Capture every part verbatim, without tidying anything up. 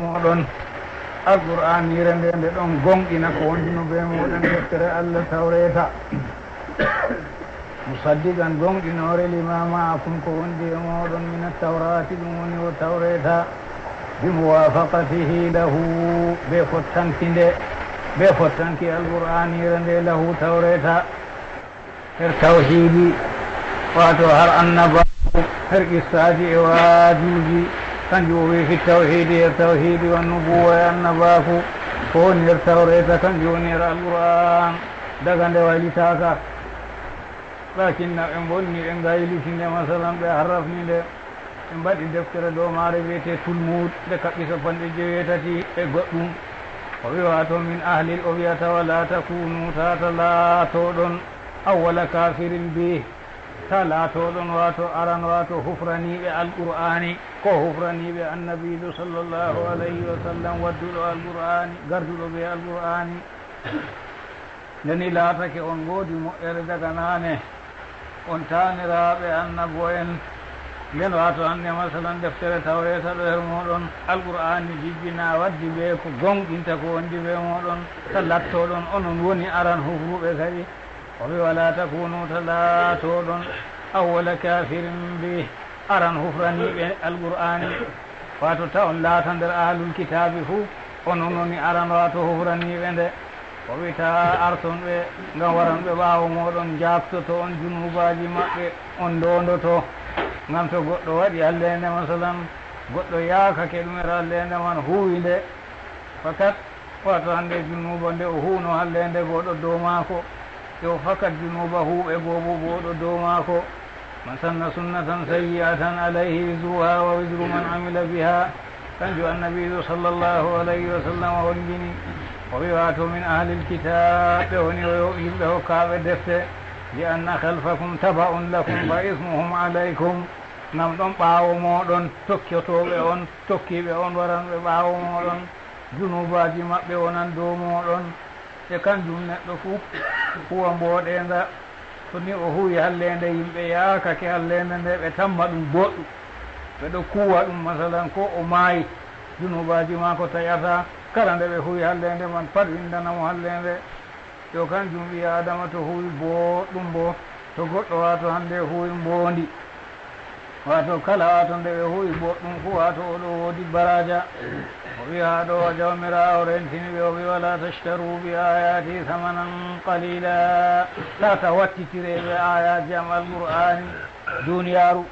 mooɗon Alqur'aaniire nde, nde ɗon gooŋɗina ko wondino bee mooɗon deftere Allah Tawreeta. Musaddiqan, gooŋɗinoore, lima ma'akum, ko wondi e mooɗon, mina Tawraati, ɗum woni o Tawreeta, bi muwaafaqatihi lahu, bee fottanki nde, bee fottanki Alqur'aaniire nde, lahu, Tawreeta. Her tawhiidi, waato har annabaaku, her qissaaji e waajuuji, kanjum o wi'i fi tawhiidi, her tawhiidi, wan nubuwwa e annabaaku, ko woni her Tawreeta, kanjum woni her Alqur'aan, daga nde waylitaaka. Laakinna ɓe mbonni, ɓe ngayliti nde, masalan, ɓe harrafni nde. Ɓe mbaɗi deftere dow maare wi'etee Tulmuud, nde kaɓɓi sappanɗe joweetati e goɗɗum. O wi'a to min ahlil, o wi'ata, "Wala takunu, taa ta laatoɗon, awwala kafirin bi, taa laatoɗon, waato aran, waato hufraniiɓe Alqur'aani, ko hufraniiɓe Annabiijo sallallahu alayhi wa sallam, wadduɗo Alqur'aani, garduɗo bee Alqur'aani." Nde ni laatake on ngoodi moƴƴere daga naane, on taaniraaɓe annabo'en, nden waato hannde, masalan, deftere Tawreeta ɗo her mooɗon, Alqur'aani jibbinaa waddi bee ko gooŋɗinta ko wondi bee mooɗon, ta lattoɗon onon woni aran hufruɓe kadi. O wi, "Wala takunu, ta laatoɗon, awwala kafirin bi." Aran hufraniiɓe Alqur'aani, waato ta on laata nder ahlul kitaabi fuu, onon woni aran waato hufraniiɓe nde. O wi, ta arton ɓe ngam waran ɓe ɓaawo mooɗon, njaaktoto on junuubaaji maɓɓe, on ndoondoto. Ngam to goɗɗo waɗi halleende, masalan, goɗɗo yaakake ɗum e halleende man, huuwi nde, fakat, waato hannde junuuba nde o huuno halleende goo ɗo dow maako, yo fakat junuuba huuɓe goo boo, boo ɗo dow maako. "Man sanna sunnatan sayyi'atan alayhi wizruha wa wizru man amila biha." Kanjum Annabiijo sallallahu alayhi wa sallam holli. O wi, "Waato min ahlil kitaab, ɓe woni o yimɓe hokkaaɓe defte, li anna khalfakum taba'un lakum fa ismuhum alaykum." Ngam ɗon ɓaawo mooɗon, tokkotooɓe on, tokkiiɓe on waranɓe ɓaawo mooɗon, junuubaaji maɓɓe wonan dow mooɗon. E kanjum neɗɗo fuu huwa mbooɗeeŋga. To ni o huwi halleende, yimɓe yaakake halleende nde, ɓe tamma ɗum booɗɗum, ɓe ɗo kuuwa ɗum, masalan, ko o maayi, junuubaaji maako taƴataa. Kala nde ɓe huwi halleende man, pat windana mo halleende. Yo kanjum ɓii Aadama to huwi booɗɗum boo, to goɗɗo waato hannde huwi mboondi, waato kala waato nde ɓe huwi booɗɗum fuu, waato o ɗo woodi baraaja. O wi'i haa ɗo, Jawmiraawo rentini ɓe, o wi'i, "Wala tashtaru bi ayati samanan qalila." Taa ta wattitire be aayaaji am Alqur'aani, duniyaaru.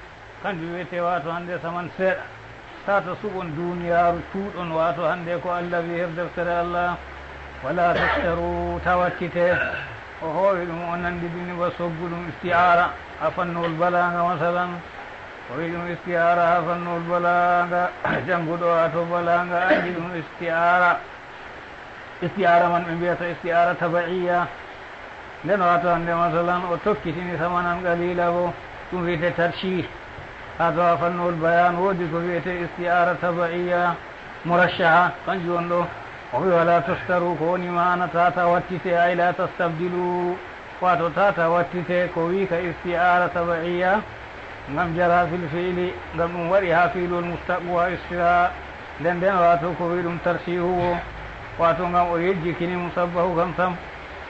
Kanjum wi'etee waato hannde saman seeɗa. Taa ta suɓon duniyaaru, cuuɗon waato hannde ko Allah wi'i her deftere Allah. "Wala tashtaru, taa wattite." O hoo'i ɗum, o nanndidini ba soggu ɗum isti'aara haa fannugol balaaga, masalan. O wi'i ɗum isti'aara haa fannugol balaaga, jannguɗo waato balaaga anndi ɗum isti'aara. Isti'aara man ɓe mbiyata isti'aara taba'iyya. Nden waato hannde, masalan, o tokkitini samanan qaliila bo, ɗum wi'etee tarshih. Haa to haa fannugol bayaan woodi ko wi'etee isti'aara taba'iyya murashshaha, kanjum woni ɗo. O wi'i, "Wala tashtaru," ko woni maana taa ta wattite, ay la tastabdilu. Waato taa ta wattite ko wi'i ka isti'aara taba'iyya, ngam jara fil fi'li, ngam ɗum waɗi haa fi'luwol mustaqu wa istira. Nden nden waato ko wi'i ɗum tarsiihu wo, waato ngam o yejjikini musabbahu kam sam,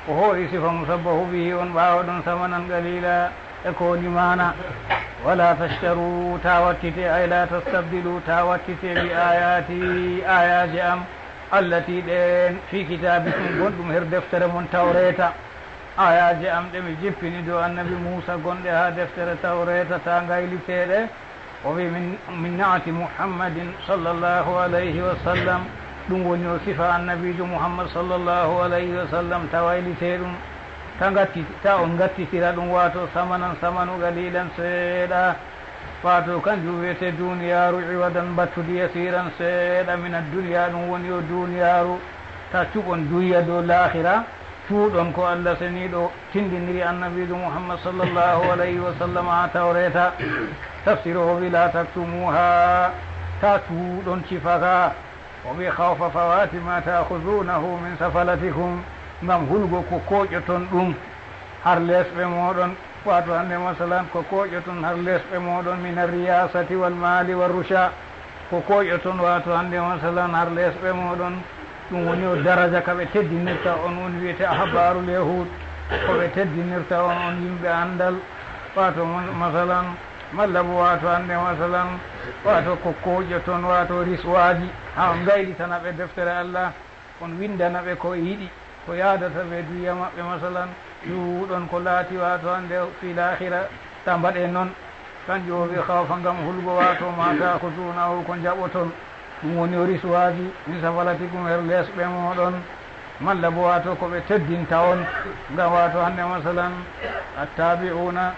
o hoo'i sifa musabbahu bihi on ɓaawo ɗon samanan qaliila e ko woni maana. Wala tashtaru, taa wattite, ay la tastabdilu, taa wattite bi ayati, ayaaje am, allati ɗeen fi kitaabikum gonɗum her deftere mon Tawreeta. Aayaaje am ɗe mi jippini dow Annabi Muusa gonɗe haa deftere Tawreeta, taa ngaylitee ɗe. O wi min, min naati Muhammadin sallallahu alayhi wa sallam, ɗum woni o sifa Annabiijo Muhammad sallallahu alayhi wa sallam, taa waylitee ɗum, taa ngatti, taa on ngattitira ɗum, waato samanan samanu qaliilan seeɗa. Waato kanjum wi'etee duniyaaru iwadan battude yasiiran seeɗa min ad-dunya, ɗum woni o duniyaaru. Taa cuɓon dunya dow laakhira, cuuɗon ko Allah seniiɗo tindiniri Annabiijo Muhammad sallallahu alayhi wa sallam haa Tawreeta. Tafsir o wi la taktumuha, taa cuuɗon sifa ka. O wi khawfa fawati ma ta'khuzunahu min safalatikum, ngam hulugo ko kooƴoton ɗum har leesɓe mooɗon. Waato hannde, masalan, ko kooƴoton har leesɓe mooɗon, min ar-riyasati wal mali war rusha. ko kooƴoton, waato hannde, masalan, har leesɓe mooɗon. Ɗum woni o daraja ka ɓe teddinirta on, woni wiyete ahbaarul yahud, ko ɓe teddinirta on, on yimɓe anndal, waato, ma-, masalan, malla bo, waato hannde, masalan, waato ko kooƴoton, waato riswaaji, haa on ngaylitana ɓe deftere Allah. On winndana ɓe ko yiɗi, ko yaadata ɓe duya maɓɓe, masalan, ɗuuɗon ko laati, waato hannde, fii laahira, ta mbaɗe noon. Kanjum o wi khawfa, ngam hulgo, waato, ma ta'khuzunahu, ko njaɓoton. Ɗum woni o riswaaji, min safalatikum, her leesɓe mooɗon, malla bo, waato, ko ɓe teddinta on. Ngam, waato hannde, masalan, attabi'una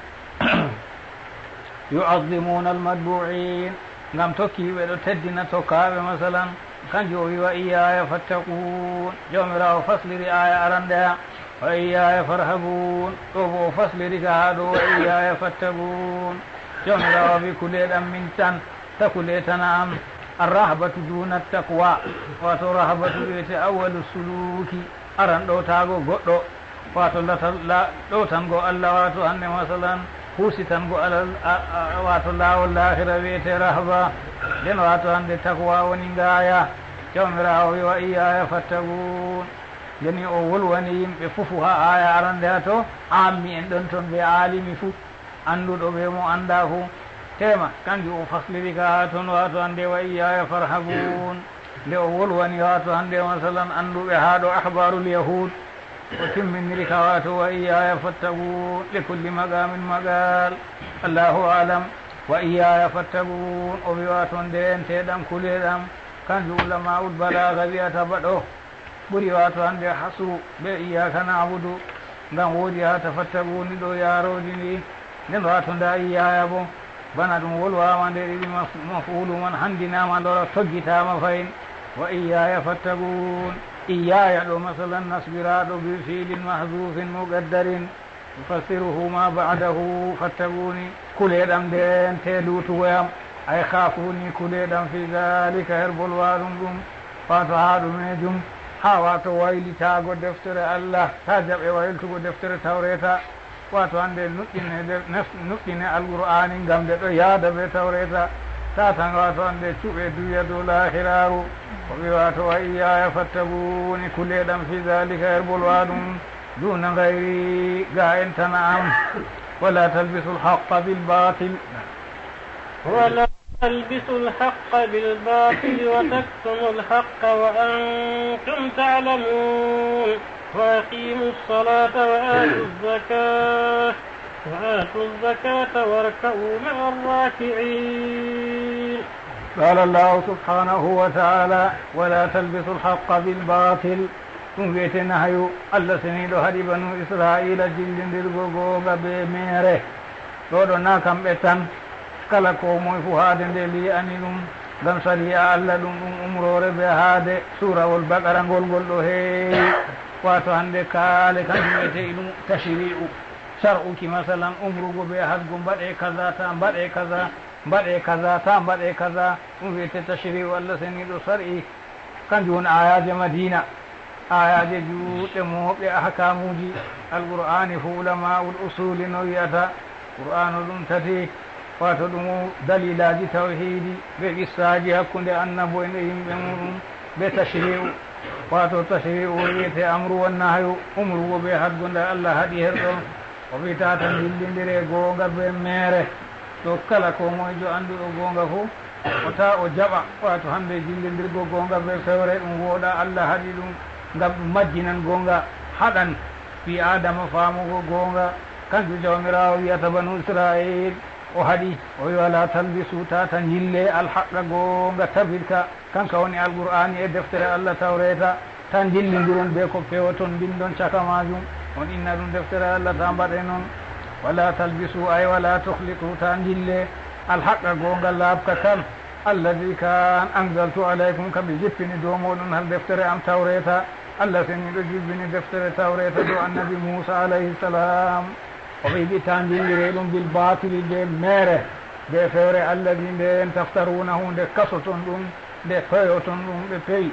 yu'azzimuna al-matbu'in, ngam tokkiiɓe ɗo teddina tokkaaɓe, masalan, kanjum o wi, "Wa iyyaya fattaqun." Jawmiraawo fasliri aaya arandeya, "Wa iyyaya farhabun." Ɗo bo o fasliri ka haa ɗo, "Wa iyyaya fattaqun." Jawmiraawo wi, "Kuleɗam min tan, ta kule tana am." Ar-rahbatu duna taqwa, waato rahbatu wiyete awwalu suluki, aran ɗowtaago goɗɗo. Waato latal, la-, ɗowtango Allah, waato hannde, masalan, husitango alal, a, a, waato laawol laahira wiyete rahba. Nden, waato hannde, takwa woni ngaaya. Jawmiraawo wi, "Wa iyyaya fattaqun." Nden o wolwani yimɓe fufu haa aaya arande haa to, ammi en ɗon ton be aalimi fu, annduɗo be mo annda fu. Tema, kanjum o fasliri ka haa ton, waato hannde, "Wa iyyaya farhabun." Nde o wolwani, waato hannde, masalan, annduɓe haa ɗo, ahbarul yahud, o timminiri ka, waato, "Wa iyyaya fattaqun." Li kulli maqamin maqal. Allahu a'lam. "Wa iyyaya fattaqun." O wi, waato, ndeyenteɗam, kuleɗam. Kanjum ulama'ul balagha wi'ata ba ɗo ɓuri, waato hannde, hasru be iyyaka na'budu. Ngam woodi haa ta fattaquni ɗo yaaroodi ndi. Nden, waato, nda iyyaya bo, bana ɗum wolwaama nde ɗiɗi, maf-, maf'ulu man hanndinaama, lora toggitaama fahin. "Wa iyyaya fattaqun." Iyyaya ɗo, masalan, nasbiraaɗo bi fi'lin mahdhufin muqaddarin, yufassiruhu ma ba'dahu, "Fattaquni." Kuleɗam nden te luutugo yam. Ay khafuni, kuleɗam, fi dhalika, her bolwaɗum ɗum. Waato haa ɗumeejum, haa, waato, waylitaago deftere Allah, ta jaɓe wayltugo deftere Tawreeta. Waato hannde nuɗɗine de-, nef-, nuɗɗine Alqur'aani ngam nde ɗo yaada be Tawreeta. Tata, waato hannde cuɓe duya dow laahiraaru. O wi, waato, "Wa iyyaya fattaquni", kuleɗam, fi dhalika, her bolwaɗum, duna ghayri, ga en tana am. "Wa la talbisul haqqa bil batil." ولا تلبسوا الحق بالباطل وتكتموا الحق وأنتم تعلمون. وأقيموا الصلاة وآتوا الزكاة، وآتوا الزكاة واركعوا مع الراكعين. قال الله سبحانه وتعالى: "ولا تلبسوا الحق بالباطل." Ɗum wiyete nahayu. Allah seniiɗo haɗi banu Israa'iila jillindirgo goonga bee meere. Ɗo ɗo naa kamɓe tan, kala koo moy fuu haade nde lii'ani ɗum, ngam sariya Allah ɗum, ɗum umroore bee haade. Suurawol Baqara ngol, ngol ɗo heewi. Waato hannde kaale kanjum wiyete ɗum tashri'u. Sar'uki, masalan, umrugo bee haɗgo, mbaɗe kaza, ta mbaɗe kaza, mbaɗe kaza, ta mbaɗe kaza, ɗum wiyete tashri'u. Allah seniiɗo sar'i. Kanjum woni aayaaje Madiina, aayaaje juutɗe mooɓɗe ahkaamuuji Alqur'aani. Fuu ulama'ul usuuli no wi'ata, Qur'aanu ɗum tati, waato ɗum daliilaaji tawhiidi, be qissaaji hakkunde annabo'en e yimɓe muuɗum, be tashri'u. Waato tashri'u wi'ete amru wan nahyu, umrugo be haɗgo nde Allah haɗi her ɗo. O wi, "Taa tan jillindire goonga bee meere." To kala koo moyjo annduɗo goonga fuu, o taa o jaɓa, waato hannde jillindirgo goonga bee fewre, ɗum wooɗaa. Allah haɗi ɗum ngam ɗum majjinan goonga, haɗan ɓii Aadama faamugo goonga. Kanjum Jawmiraawo wi'ata banu Israa'iil, o haɗi, o wi, "Walaa talbisu, taa tan njille, al haqqa, goonga tabirka." Kanka woni Alqur'aani e deftere Allah Tawreeta. Taa njillindiron bee ko pewoton, mbinndon caka maajum. On inna ɗum deftere Allah, taa mbaɗe non. "Walaa talbisu", ay, "walaa tukhlitu", taa njille, "al haqqa", goonga laaɓka kan, "alladhi", kan, "anzaltu alaykum", ka mi jippini dow mooɗon har deftere am Tawreeta. Allah seniiɗo jippini deftere Tawreeta dow Annabi Muusa alayhi salaam. O ɓeydi, "Taa njillire ɗum bil baatili, bee meere, bee fewre, alladhi, nde en, taftaruunahu, nde kasoton ɗum, nde peyoton ɗum." Ɓe peyi,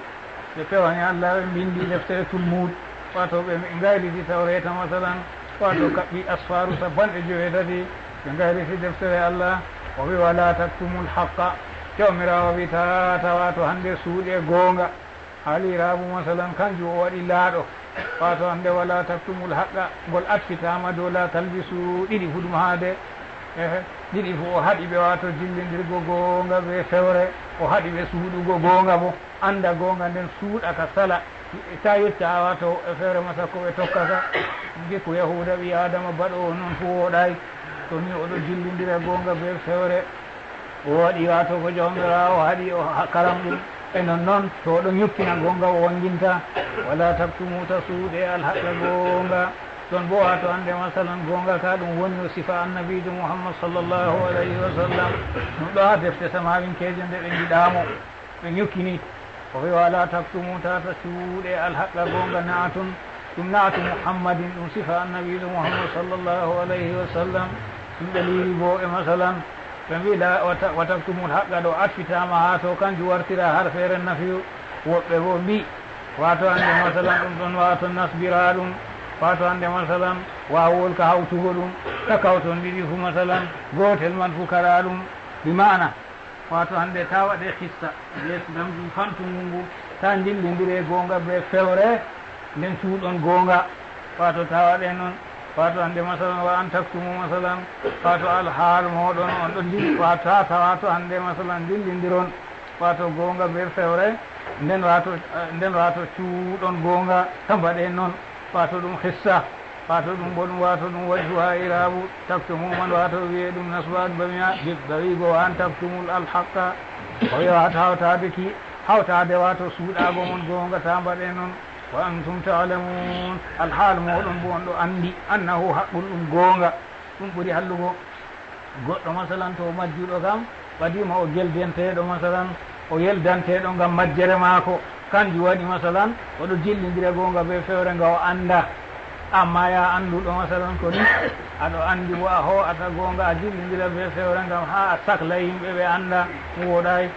ɓe pewani Allah, ɓe mbinndi deftere Tulmuud, waato ɓe ngayliti Tawreeta, masalan, waato kaɓɓi asfaaru sappanɗe joweetati, ɓe ngayliti deftere Allah. O wi, "Walaa taktumul haqqa." Jawmiraawo wi, taa tawa to hannde suuɗe goonga. Haaliraabu, masalan, kanjum o waɗi laaɗo. Waato hannde, wala taktumul haqqa, ngol atfitaama dow la talbisu, ɗiɗi fu ɗum haade. Ehe, ɗiɗi fu o haɗi ɓe, waato jillindirgo goonga bee fewre, o haɗi ɓe suuɗugo goonga bo. Annda goonga nden suuɗa ka sala. Taa yecca, a, waato e fewre ma sakko ɓe tokka ka. Ngikku Yahuuda ɓii Aadama baɗoowo non fu wooɗaay. To ni o ɗo jillindira goonga bee fewre, o waɗi, waato ko Jawmiraawo haɗi o ha-, karam ɗum. E non non, to o ɗo nyukkina goonga o wannginta. Wala taktumu, taa suuɗe alhaqqa goonga. Ɗon bo, waato hannde, masalan, goonga ka ɗum woni o sifa Annabiijo Muhammad sallallahu alayhi wa sallam. Ɗum ɗo haa defte samaaɓinkeeje nde ɓe ngiɗaa mo. Ɓe nyukkini. O wi, wala taktumu, taa taa suuɗe alhaqqa goonga, naatun, ɗum naatu Muhammadin, ɗum sifa Annabiijo Muhammad sallallahu alayhi wa sallam. Ɗum ɓe liiri bo e, masalan, ɓe mbi, la, wa ta-, wa taktumul haqqa ɗo atfitaama haa to kanjum wartira harfeere nafiyu. Woɓɓe bo mbi, waato hannde, masalan, ɗum ɗon waato nasbira ɗum, waato hannde, masalan, waawol ka hawtugo ɗum, ka kawton ɗiɗi fu, masalan, gootel man fu kaɗa ɗum, bi maana. Waato hannde taa waɗe xissa, les ngam ɗum fantungu ngu, taa njillindire goonga bee fewre, nden cuuɗon goonga. Waato taa waɗe non, waato hannde, masalan, wa an taktumu, masalan, waato alhaal mooɗon on ɗo njilli, waato taa, taa, waato hannde, masalan, njillindiron, waato goonga bee fewre, nden waato, eh, nden waato cuuɗon goonga, taa mbaɗe non, waato ɗum xissa. Waato ɗum bo ɗum, waato ɗum wajhu haa i'raabu, taktumu man, waato wi'e ɗum nasbu adbamiya, dib-, ba wi'go wa an taktumul alhaqqa. O wi'a waato hawtaade ki, hawtaade waato suuɗaago mon goonga, taa mbaɗe non. Wa antum ta'lamun, alhaal mooɗon bo on ɗo anndi, annahu haqqun, ɗum goonga, ɗum ɓuri hallugo. Goɗɗo, masalan, to o majjuɗo kam, ɓadiima o geldanteeɗo, masalan, o yeldanteeɗo ngam majjere maako. Kanjum waɗi, masalan, o ɗo jillindira goonga bee fewre nga o anndaa. Ammaa yaa annduɗo, masalan, ko ni, a ɗo anndi bo a hoo'ata goonga, a jillindira bee fewre ngam haa a sakla yimɓe ɓe annda, ɗum wooɗaay.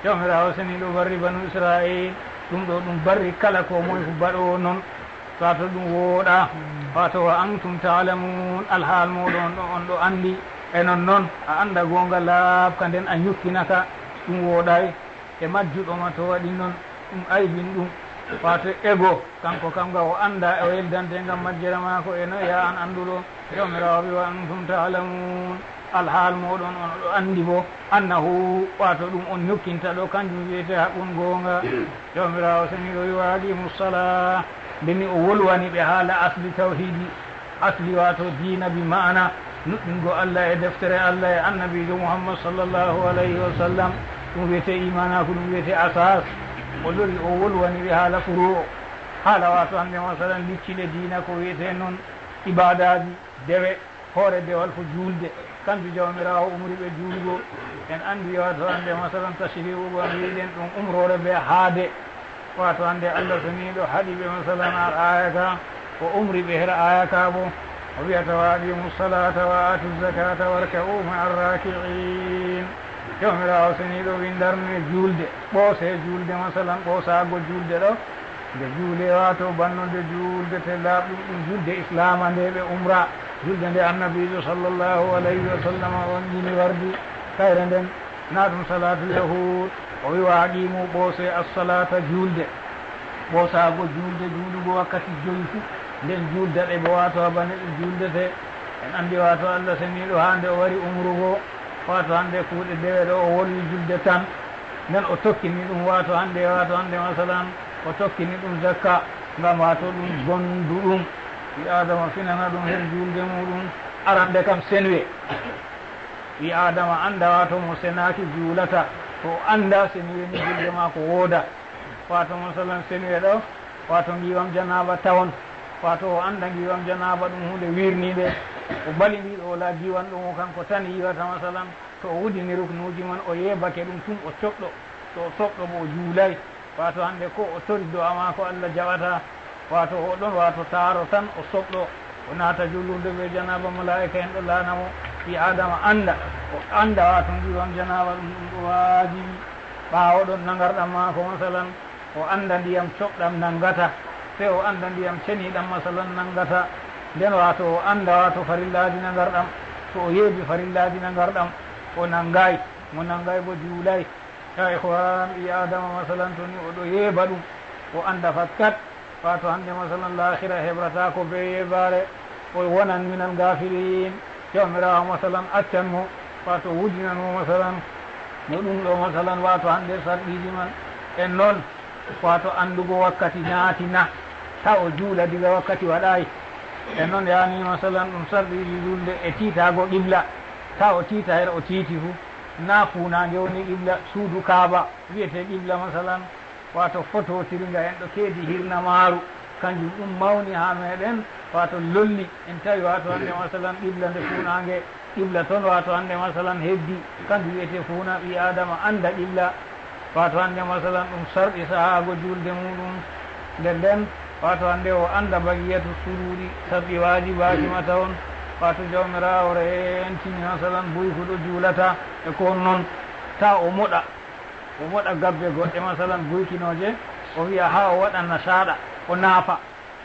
Jawmiraawo seniiɗo barri banu Isra'iil, ɗum ɗo ɗum barri kala koo moy fu baɗoowo non. Waato ɗum wooɗaa, waato wa antum ta'lamun, alhaal mooɗon on ɗo, on ɗo anndi. E non non, a annda goonga laaɓka, nden a nyukkina ka, ɗum wooɗaay. E majjuɗo ma to waɗi non, ɗum aybin ɗum. Waato ego, kanko kam ga o anndaa o yeldante ngam majjere maako, e no yaa an annduɗo. Jawmiraawo wi, wa antum ta'lamun, alhaal mooɗon on ɗo anndi bo, annahu, waato ɗum on nyukkinta ɗo, kanjum wi'etee haqqun, goonga. Jawmiraawo seniiɗo wi, wa aqimu salaa, nde ni o wolwani ɓe haala asli tawhiidi, asli waato diina, bi ma'ana nuɗɗingo Allah e deftere Allah e Annabiijo Muhammad sallallahu alayhi wa sallam, ɗum wi'etee iimaanaaku, ɗum wi'etee asaas. O lori o wolwani ɓe haala furu'u, haala waato hannde masalan licci ɗe diina ko wi'etee non ibaadaaji, dewe, hoore dewal ko juulde, kanjum Jawmiraawo umri ɓe juulgo. En anndi waato hannde, masalan, tashri'u go, mbiɗen ɗum umroore bee haade. Waato hannde Allah seniiɗo haɗi ɓe, masalan, har aaya ka, o umri ɓe her aaya ka bo. O wi'ata, wa aqimu salata wa atu zakata warka'u ma'a raki'in. Jawmiraawo seniiɗo wi, ndarne juulde, ɓoose juulde, masalan, ɓoosaago juulde ɗo, nde juule, waato banno nde juulde te laaɓɗum, ɗum julde islaama nde ɓe umra, julde nde Annabiijo sallallahu alayhi wa sallam on yini wardi. Kayre nden, na ɗum salatu yahud. O wi, wa aqimu, ɓoose, as-salata, juulde. Ɓoosaago juulde, juulugo wakkati joyi fu, nden juulda ɗe bo, waato, bana ɗe juuldete. En anndi, waato, Allah seniiɗo, haa nde o wari umrugo, waato, hannde kuuɗe dewe ɗo, o wolwi julde tan. Nden o tokkini ɗum, waato hannde, waato hannde, masalan, o tokkini ɗum zakka, ngam waato ɗum gonduɗum. Ɓii Aadama finana ɗum her juulde muuɗum, arande kam senuye. Ɓii Aadama annda, waato mo senaaki juulata, to o annda senuye ni juulde maako wooda. Waato, masalan, senuye ɗo, waato ngiiwam janaaba tawon, waato o annda ngiiwam janaaba ɗum huunde wiirniinde, o bali ndi ɗo, wala diiwanɗo mo kanko tan yiiwata, masalan, to o wudini ruknuuji man, o yeebake ɗum tum, o coɓɗo. To o soɓɗo bo, o juulay. Waato hannde ko o tori do'a maako, Allah jaɓata. Waato o ɗon, waato taaro tan, o soɓɗo. O naata juulirde bee janaaba, malaa'ika en ɗo laana mo. Ɓii Aadama annda, o annda waato ngiiwam janaaba ɗum, ɗum ɗo waajibi. Ɓaawo ɗon nangarɗam maako, masalan, o annda ndiyam coɓɗam nangata, sey o annda ndiyam ceniiɗam, masalan, nangata. Nden waato o annda waato farillaaji nangarɗam. To o yeebi farillaaji nangarɗam, o nangaay. Mo nangaay bo juulaay. Ya ikhwan, ɓii Aadama, masalan, to ni o ɗo yeeɓa ɗum, o annda fakkat, waato hannde, masalan, laakhira heɓrata ko bee yeeɓaare, o wonan minal gaafiliin. Jawmiraawo, masalan, accan mo, waato wudinan mo, masalan, no ɗum ɗo, masalan, waato hannde sarɗiiji man en noon, waato anndugo wakkati naati na, taa o juula diga wakkati waɗaay. En noon, yaani, masalan, ɗum sarɗiiji juulde e tiitaago qibla, taa o tiita her o tiiti fuu. Naa fuunaange woni qibla, suudu Kaaba wiyetee qibla, masalan, waato fototiri nga en ɗo keedi hirna maaru, kanjum ɗum mawni haa meeɗen, waato lolli. En tawi, waato hannde, masalan, qibla nde fuunaange, qibla toon, waato hannde, masalan, heddi, kanjum wiyetee fuuna. Ɓii Aadama annda qibla, waato hannde, masalan, ɗum sarɗi sahaago juulde muuɗum. Nden nden, waato hannde o annda baqiyatu suruuɗi, sarɗi waajibaaki mata on, waato Jawmiraawo reentini, masalan, buykuɗo juulata e ko on noon, taa o moɗa. O moɗa gabbe goɗɗe, masalan, buykinooje, o wi'a haa o waɗa nasaaɗa, o naafa.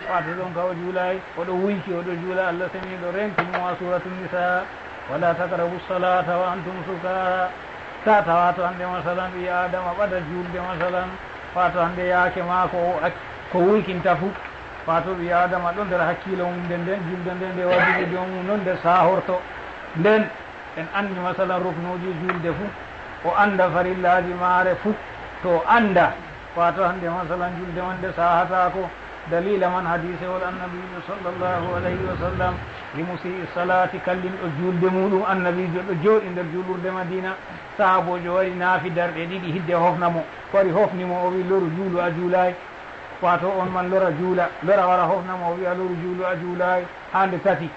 Waato ɗon ka o juulaay, o ɗo wuyki, o ɗo juula, Allah seniiɗo reentini mo haa Suuratu Nisaa, "Walaa taqrabu salaata wa antum sukaara." Taa, taa, waato hannde, masalan, ɓii Aadama ɓada juulde, masalan, waato hannde yaake maako o ac-, ko wuykinta fuu, waato ɓii Aadama ɗo nder hakkiilo mum, nden nden juulde nden nde wajibi dow mum, non nde saahorto. Nden En anndi, masalan, ruknuuji juulde fuu, o annda farillaaji maare fuu, to o annda, waato hannde, masalan, juulde man nde saahataako, daliila man hadiisewol Annabiijo sallallahu alayhi wa sallam, "Li musii salaati", kallinɗo juulde muuɗum, Annabiijo ɗo jooɗi nder juulurde Madiina, sahaaboojo wari naafi darɗe ɗiɗi hidde hofna mo, wari hofni mo, o wi, "Loru juulu, a juulaay." Waato on man lora juula, lora wara hofna mo, o wi'a, "Loru juulu, a juulaay." Haa nde tati.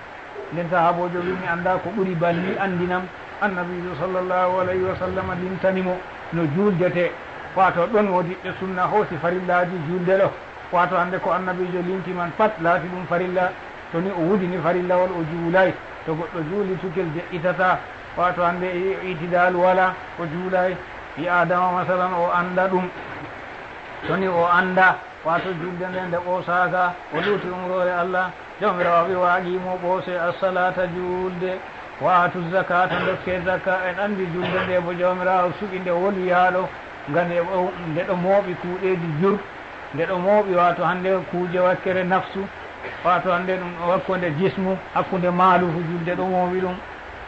Nden sahaaboojo wi, "Mi anndaa ko ɓuri banni, anndinam." Annabiijo sallallahu alayhi wa sallam limtani mo no juuldetee. Waato ɗon moodiɓɓe sunna hoosi farillaaji juulde ɗo. Waato hannde ko Annabiijo limti man pat laati ɗum farilla. To ni o wudini farillawol o juulaay. To goɗɗo juuli tukel de'itataa. Waato hannde i-, itidaalu walaa, o juulaay. Ɓii Aadama masalan o annda ɗum. To ni o annda, waato juulde nde nde ɓoosaaka, o luuti umroore Allah, Jawmiraawo wi, "Wa aqiimu, ɓoose as-salaata juulde, wa aatu zakaata, ndokke zakka." En anndi juulde nde bo Jawmiraawo suɓi nde wolwiyaaɗo, ngam nde ɗo, nde ɗo mooɓi kuuɗeeji jur, nde ɗo mooɓi waato hannde kuuje wakkere nafsu, waato hannde ɗum ɗo hakkunde jismu, hakkunde maalufu juulde ɗo mooɓi ɗum.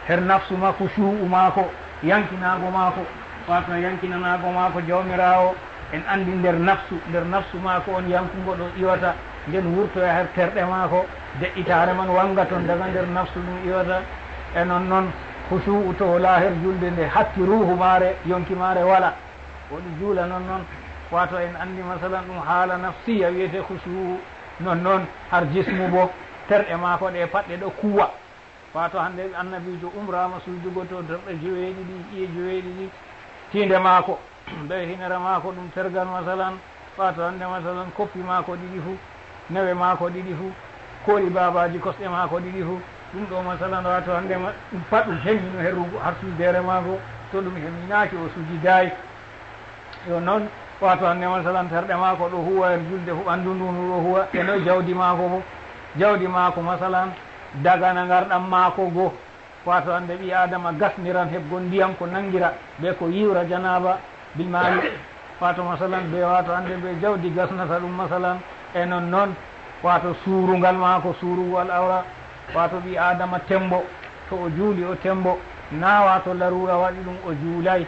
Her nafsu ma, khushu'u maako, yankinaago maako, waato yankinanaago maako Jawmiraawo. En anndi nder nafsu, nder nafsu maako on yankungo ɗo iwata, nden wurtoya her terɗe maako, de'itaare man wanga ton daga nder nafsu ɗum iwata. E non non, khushu'u to walaa her juulde nde hatti ruuhu maare, yonki maare walaa. O ɗum juula non non, waato en anndi masalan ɗum haala nafsiya wiyetee khushu'u, non non har jismu bo, terɗe maako ɗe pat ɗe ɗo kuwa. Waato hannde Annabiijo umraama sujugo to terɗe joweeɗiɗi, ƴi'e joweeɗiɗi, tiinde maako, bee hinere maako ɗum tergal masalan, waato hannde masalan koppi maako ɗiɗi fuu, newe maako ɗiɗi fuu, kooli baabaaji kosɗe maako ɗiɗi fuu, ɗum ɗo masalan waato hannde ma-, ɗum pat ɗum hemmi no herrugo har sujdeere maako, to ɗum hemminaaki o sujidaay. Yo non, waato hannde masalan terɗe maako ɗo huwa, her juulde fuu ɓanndu ndun ɗo huwa, e noy jawdi maako bo, jawdi maako masalan dagana ngarɗam maako goo. Waato hannde ɓii Aadama gasniran heɓgol ndiyam ko nanngira bee ko yiwra janaaba bil maa'i. Waato masalan bee, waato hannde bee jawdi gasnata ɗum masalan. E non non, waato suurungal maako, suurugo al-awra, waato ɓii Aadama tembo, to o juuli o tembo, naa waato laruura waɗi ɗum o juulaay.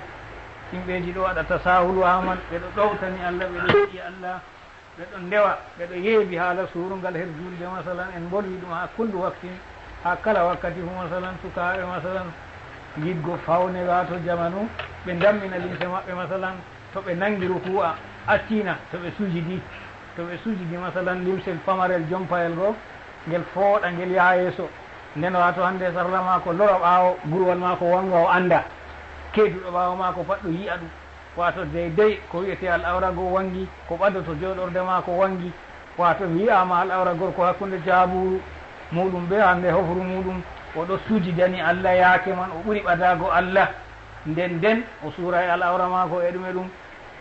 Yimɓeeji ɗo waɗa tasaahulu haa man, ɓe ɗo ɗowtani Allah, ɓe ɗo yiɗi Allah. Ɓe ɗon ndewa, ɓe ɗo yeebi haala suurungal her juulde, masalan, en mbolwi ɗum haa kullu waktin, haa kala wakkati fuu, masalan, sukaaɓe, masalan, yiɗgo fawne, waato jamanu, ɓe ndammina limse maɓɓe, masalan, to ɓe nanngi rukuu'a, accina, to ɓe sujidi, to ɓe sujidi, masalan, limsel pamarel, jompayel go, ngel fooɗa, ngel yaha yeeso. Nden, waato hannde, sarla maako lora ɓaawo, gurwal maako wanga, o annda. Keeduɗo ɓaawo maako pat ɗo yi'a ɗum. Waato deydey ko wi'etee al-awra goo wanngi, ko ɓadoto jooɗorde maako wanngi. Waato wi'aama al-awra gorko hakkunde jaabuuru muuɗum bee hannde hofru muuɗum, o ɗo sujidani Allah yaake man, o ɓuri ɓadaago Allah. Nden nden, o suuray al-awra maako e ɗume ɗum.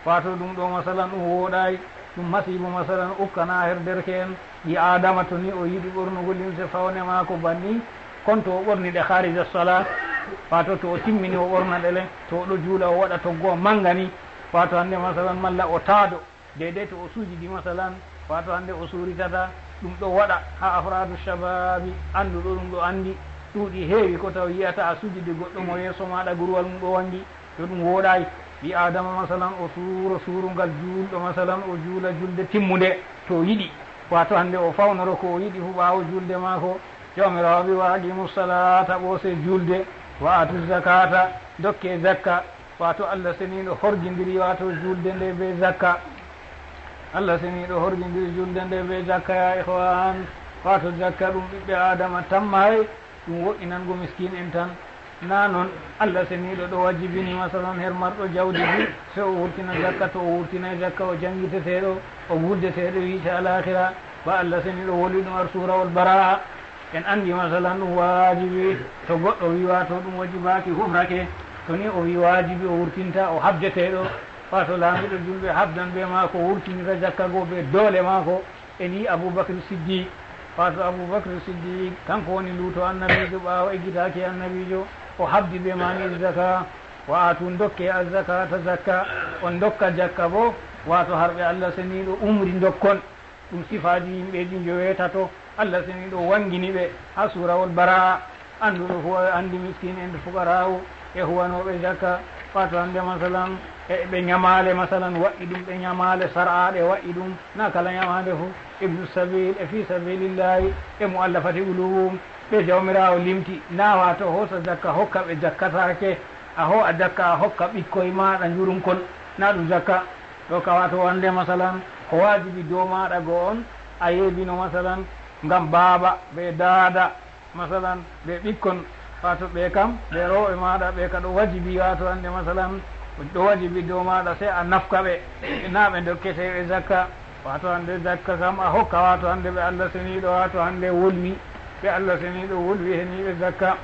Waato ɗum ɗo, masalan, ɗum wooɗaay, ɗum masiibo, masalan, ukkanaa her derke'en. Ɓii Aadama, to ni o yiɗi ɓornugo limse fawne maako banni, kon to o ɓorni ɗe kharija salaa, waato to o timmini o ɓorna ɗe le, to o ɗo juula o waɗa toggowa mannga ni, Wato hannde masalan malla o taado, deydey to o sujidi masalan, wato hannde o suritata. Ɗum ɗo waɗa ha afradu shababi, annduɗo ɗum ɗo anndi. Ɗuuɗi heewi ko taw yiyata a sujidi goɗɗo mo yeeso maɗa, gurwal mum ɗo wangi. Yo ɗum wooɗaay. Ɓi Aadama masalan o suuro suurungal juulɗo, masalan o juula julde timmunde to o yiɗi. Wato hannde o fawnoro ko o yiɗi fu ɓaawo julde maako. Jawmiraawo wi, "Wa aqimu salata", ɓoose julde, "wa atu zakata", dokke zakka. Wato Allah seniiɗo horgindiri wato julde nde be zakka. Allah seniiɗo horgindiri julde nde be zakka, ya ikhwan. Wato zakka ɗum ɓiɓɓe Aadama tamma hay. Ɗum wo'inango miskin en tan. Na non, Allah seniiɗo ɗo wajibini masalan her marɗo jawdi du, se o wurtina zakka, to o wurtinay zakka o jannginteteeɗo, o guddeteeɗo yiite alakhira. Ba Allah seniiɗo woli ɗum har suurawol Bara'a. En anndi masalan ɗum wajibi, to goɗɗo wi wato ɗum wajibaaki hufrake, to ni o wi wajibi o wurtinta o habdeteeɗo, wato laamiiɗo julɓe habdan be maako, wurtinira zakka go be doole maako. En yi Abubakr Siddiq, wato Abubakr Siddiq kanko woni luuto annabiijo ɓaawo eggitaaki annabiijo, o habdi be maani zaka. "Wa atu", dokke azzakata zakka, on dokka jakka bo, wato har ɓe Allah seniiɗo umri dokkon. Ɗum sifaaji yimɓeeji njoweetato Allah seniiɗo wangini ɓe ha suurawol Bara'a. Annduɗo fu o anndi miskin en, fuqara'u e huwanooɓe zakka. Wato hannde masalan e ɓe ñamaale masalan wa'i ɗum, ɓe ñamaale sar'aaɗe wa'i ɗum, na kala ñamaande fu, ibnu sabil e fi sabilillahi e mu'allafati qulubuhum, ɓe Jawmiraawo limti, na wato hoosa zakka hokka ɓe jakkataake, a hoo'a jakka a hokka ɓikkoy maaɗa njurum kon, na ɗum jakka. Ɗo ka wato wande masalan ko wajibi dow maɗa go on a yeebino masalan ngam baaba be daada masalan be ɓikkon, wato ɓe kam ɓe rooɓe maɗa ɓe ka ɗo wajibi wato hande masalan ɗo wajibi dow maɗa sey a nafka ɓe, na ɓe dokkete ɓe zakka. Wato hande zakka kam a hokka wato hande ɓe Allah seniɗo wato hande wolwi ɓe Allah seniɗo wolwi heniɓe zakka.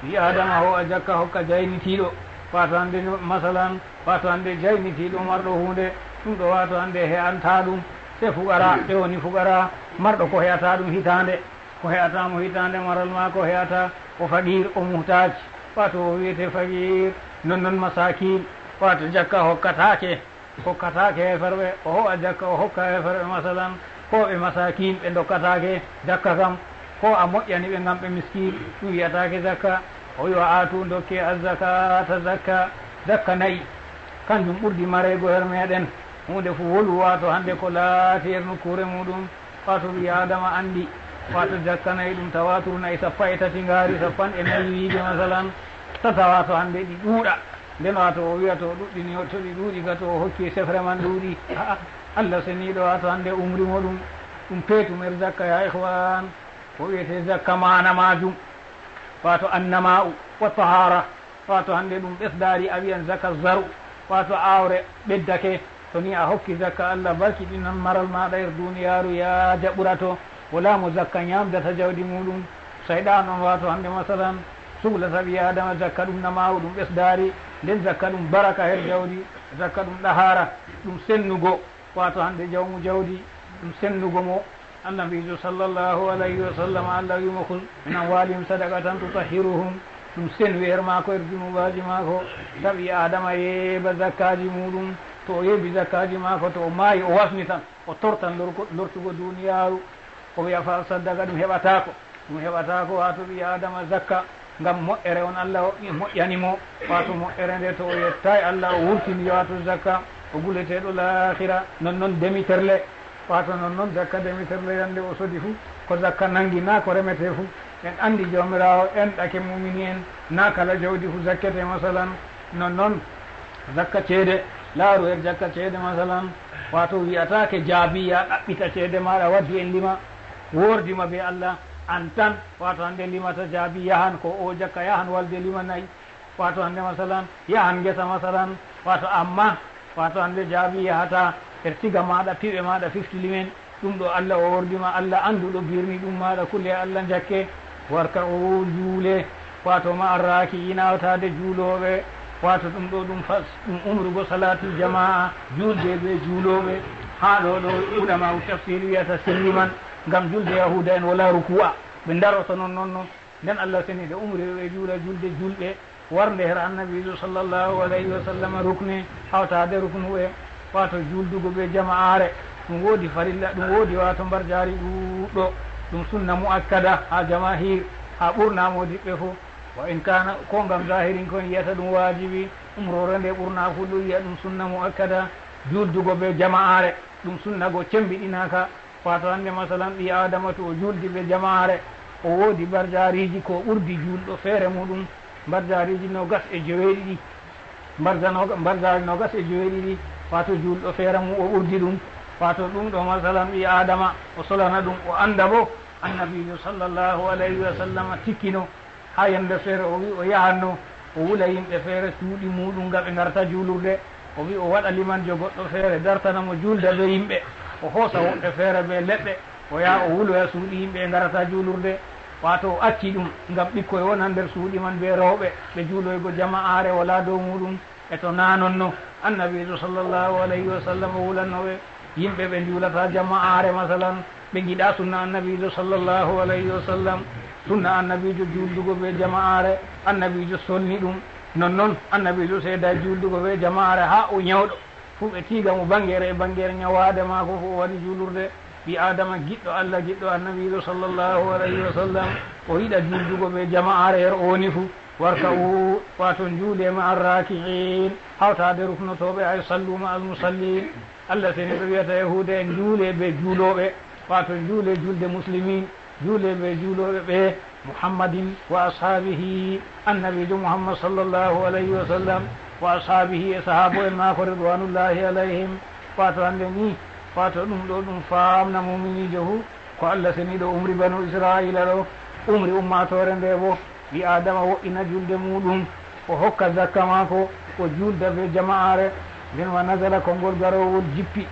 Ɓi adama ho a jakka hokka jaynitiɗo wato hande masalan. Wato hande jaynitiɗo marɗo hunde ɗum ɗo wato hande he'anta ɗum. Sey fuqara ɓe woni fuqara marɗo ko he'ata ɗum hitande, ko he'ata mo hitande maral mako he'ata o faqir o muhtaj. Wato o wiyete faqir non non masakin. Wato jakka hokkatake, hokkatake heferɓe, o ho'a jakka o hokka heferɓe masalan ko ɓe masakin ɓe dokkatake jakka kam. Ko a moƴƴani ɓe ngam ɓe miskin ɗum wiyatake zakka. O wi'a atu dokke azzakata zakka. Zakka nayi kanjum ɓurdi mareygo her meɗen. Hunde fu wolu wato hande ko laati her nokkure muɗum. Wato ɓi adama andi wato jakka nayi ɗum tawatur nayi sappa e tati ngaari sappan e nayi wiide masalan tata wato hande ɗi ɗuuɗa. Nden wato o wiya to o ɗuɗɗini to ɗi ɗuuɗi ga to o hokki sefre man ɗuuɗi. A'a, Allah seniɗo wato hande umri mo ɗum. Ɗum peetum er zakka ya ihwan. Ko wiyete zakka mana majum wato annama'u wa tahara. Wato hande ɗum ɓesdari a wiyan zaka zaru. Wato awre ɓeddake. To ni a hokki zakka Allah barkiɗinan maral maɗa er duniyaru ya jaɓɓurato. Wala mo zakka ñamdata jawdi muɗum. Sayɗan on wato hande masalan suglata ɓi adama zakka ɗum namawu ɗum ɓesdari. Nden zakka ɗum baraka her jawdi. Zakka ɗum ɗahara, ɗum sennugo. Wato hande jawmu jawdi ɗum sennugo mo. Annabijo sallallahu alayhi wa sallam Allah wimo khudh min amwalihim sadaqatan tutahhiruhum. Ɗum senwi her mako her junubaji mako. Tawi adama yeeba zakkaji muɗum. To o yeebi zakkaji mako to o maayi o wasni tan o tortan lorgo- lortugo duniyaru. O wiya fa saddaqa ɗum heɓatako. Ɗum heɓatako wato ɓi adama zakka. Ngam moƴƴere on Allah o- moƴƴani mo. Wato moƴƴere nde to o yettay Allah o wurtini wato zakka o guleteɗo lahira non non demi terle. Wato non non zakka demi terle yande o sodi fu ko zakka nangi na ko remete fu. En andi jawmirawo enɗake mumini en na kala jawdi fu zakkete masalan. Non non zakka ceede laaru en jakka ceede masalan. Wato wiyatake jaabiya ɗaɓɓita ceede maɗa waddu en lima wordima be Allah. An tan wato hande limata jaabi yahan ko o jakka yahan walde lima nayi. Wato hande masalan yahan ngesa masalan. Wato amma wato hande jaabi yahata er siga maɗa piɓe maɗa fifti limen. Ɗum ɗo Allah o wordima Allah anduɗo birni ɗum maɗa kulle Allah jakke. Warka o juule wato ma arraki inawtade juuloɓe. Wato ɗum ɗo ɗum fas ɗum umrugo salati jama'a julde be juuloɓe. Ha ɗo ɗo ulama u tafsir wiyata sirri man ngam julde yahuda en wala ruku'a. Ɓe daroto non non non. Nden Allah seni ɓe umri ɓe juula julde julɓe. Warnde her Annabiijo sallallahu alayhi wa sallam rukne, hawtaade ruknuɓe, wato juuldugo be jama'aare. Ɗum woodi farilla, ɗum woodi wato mbarjaari ɗuuɗɗo, ɗum sunna mu'akkada haa jamaahir, haa ɓurna moodiɓɓe fuu. Wa in kaana, ko ngam zaahirinkon yi'ata ɗum waajibi, umroore nde ɓurna fuu ɗum yi'a ɗum sunna mu'akkada, juuldugo be jama'aare, ɗum sunna go cembiɗinaaka. Wato hannde, masalan, ɓii Aadama to o juuldi be jama'aare, o woodi mbarjaariiji ko ɓurdi juulɗo feere muuɗum, mbarjaariiji noogas e joweeɗiɗi, mbarja nooga-, mbarjaari noogas e joweeɗiɗi, wato juulɗo feere mum o ɓurdi ɗum. Wato ɗum ɗo, masalan, ɓii Aadama o solana ɗum, o annda bo Annabiijo sallallahu alayhi wa sallam tikkino. Haa yande feere o wi o yahanno o wula yimɓe feere cuuɗi muuɗum nga ɓe ngarta juulurde. O wi o waɗa limanjo goɗɗo feere dartana mo juulda be yimɓe. O hoosa woɓɓe feere be leɗɗe, o yaha o wuloya suuɗi yimɓe ɓe ngarata juulurde. Wato o acci ɗum ngam ɓikkoy wona nder suuɗi man be rewɓe, ɓe juuloygo jama'aare wala dow muuɗum. E to naa nonno, Annabiijo sallallahu alayhi wa sallam o wulanno ɓe, yimɓe ɓe njuulata jama'aare, masalan, ɓe ngiɗa sunna Annabiijo sallallahu alayhi wa sallam, sunna Annabiijo juuldugo be jama'aare, Annabiijo sonni ɗum. Nonnon, Annabiijo seeda juuldugo be jama'aare haa o nyawɗo. Fuu ɓe tiiga mo bangeere e bangeere nyawaade maako fuu o wari juulurde. Ɓii Aadama giɗɗo Allah, giɗɗo Annabiijo sallallahu alayhi wa sallam, o yiɗa juuldugo be jama'aare her o woni fuu. "Warka'u", wato njuule, "ma'a raaki'iin", hawtaade ruknotooɓe, ay "sallu ma'a al-musalliin". Allah seniiɗo wi'ata Yahuuda en, "Njuule be juulooɓe", wato njuule juulde muslimiin, njuule be juulooɓe ɓe, "Muhammadin wa ashaabihi", Annabiijo Muhammad sallallahu alayhi wa sallam, "wa ashaabihi", e sahaabo en maako ridwanullahi alayhim. Wato hannde ni, wato ɗum ɗo ɗum faamna muuminiijo fuu, ko Allah seniiɗo umri banu Israa'iila ɗo, umri ummaatoore nde bo, ɓii Aadama woɗɗina juulde muuɗum, o hokka zakka maako, o juulda be jama'aare. Nden wa nazala, konngol garowol jippi,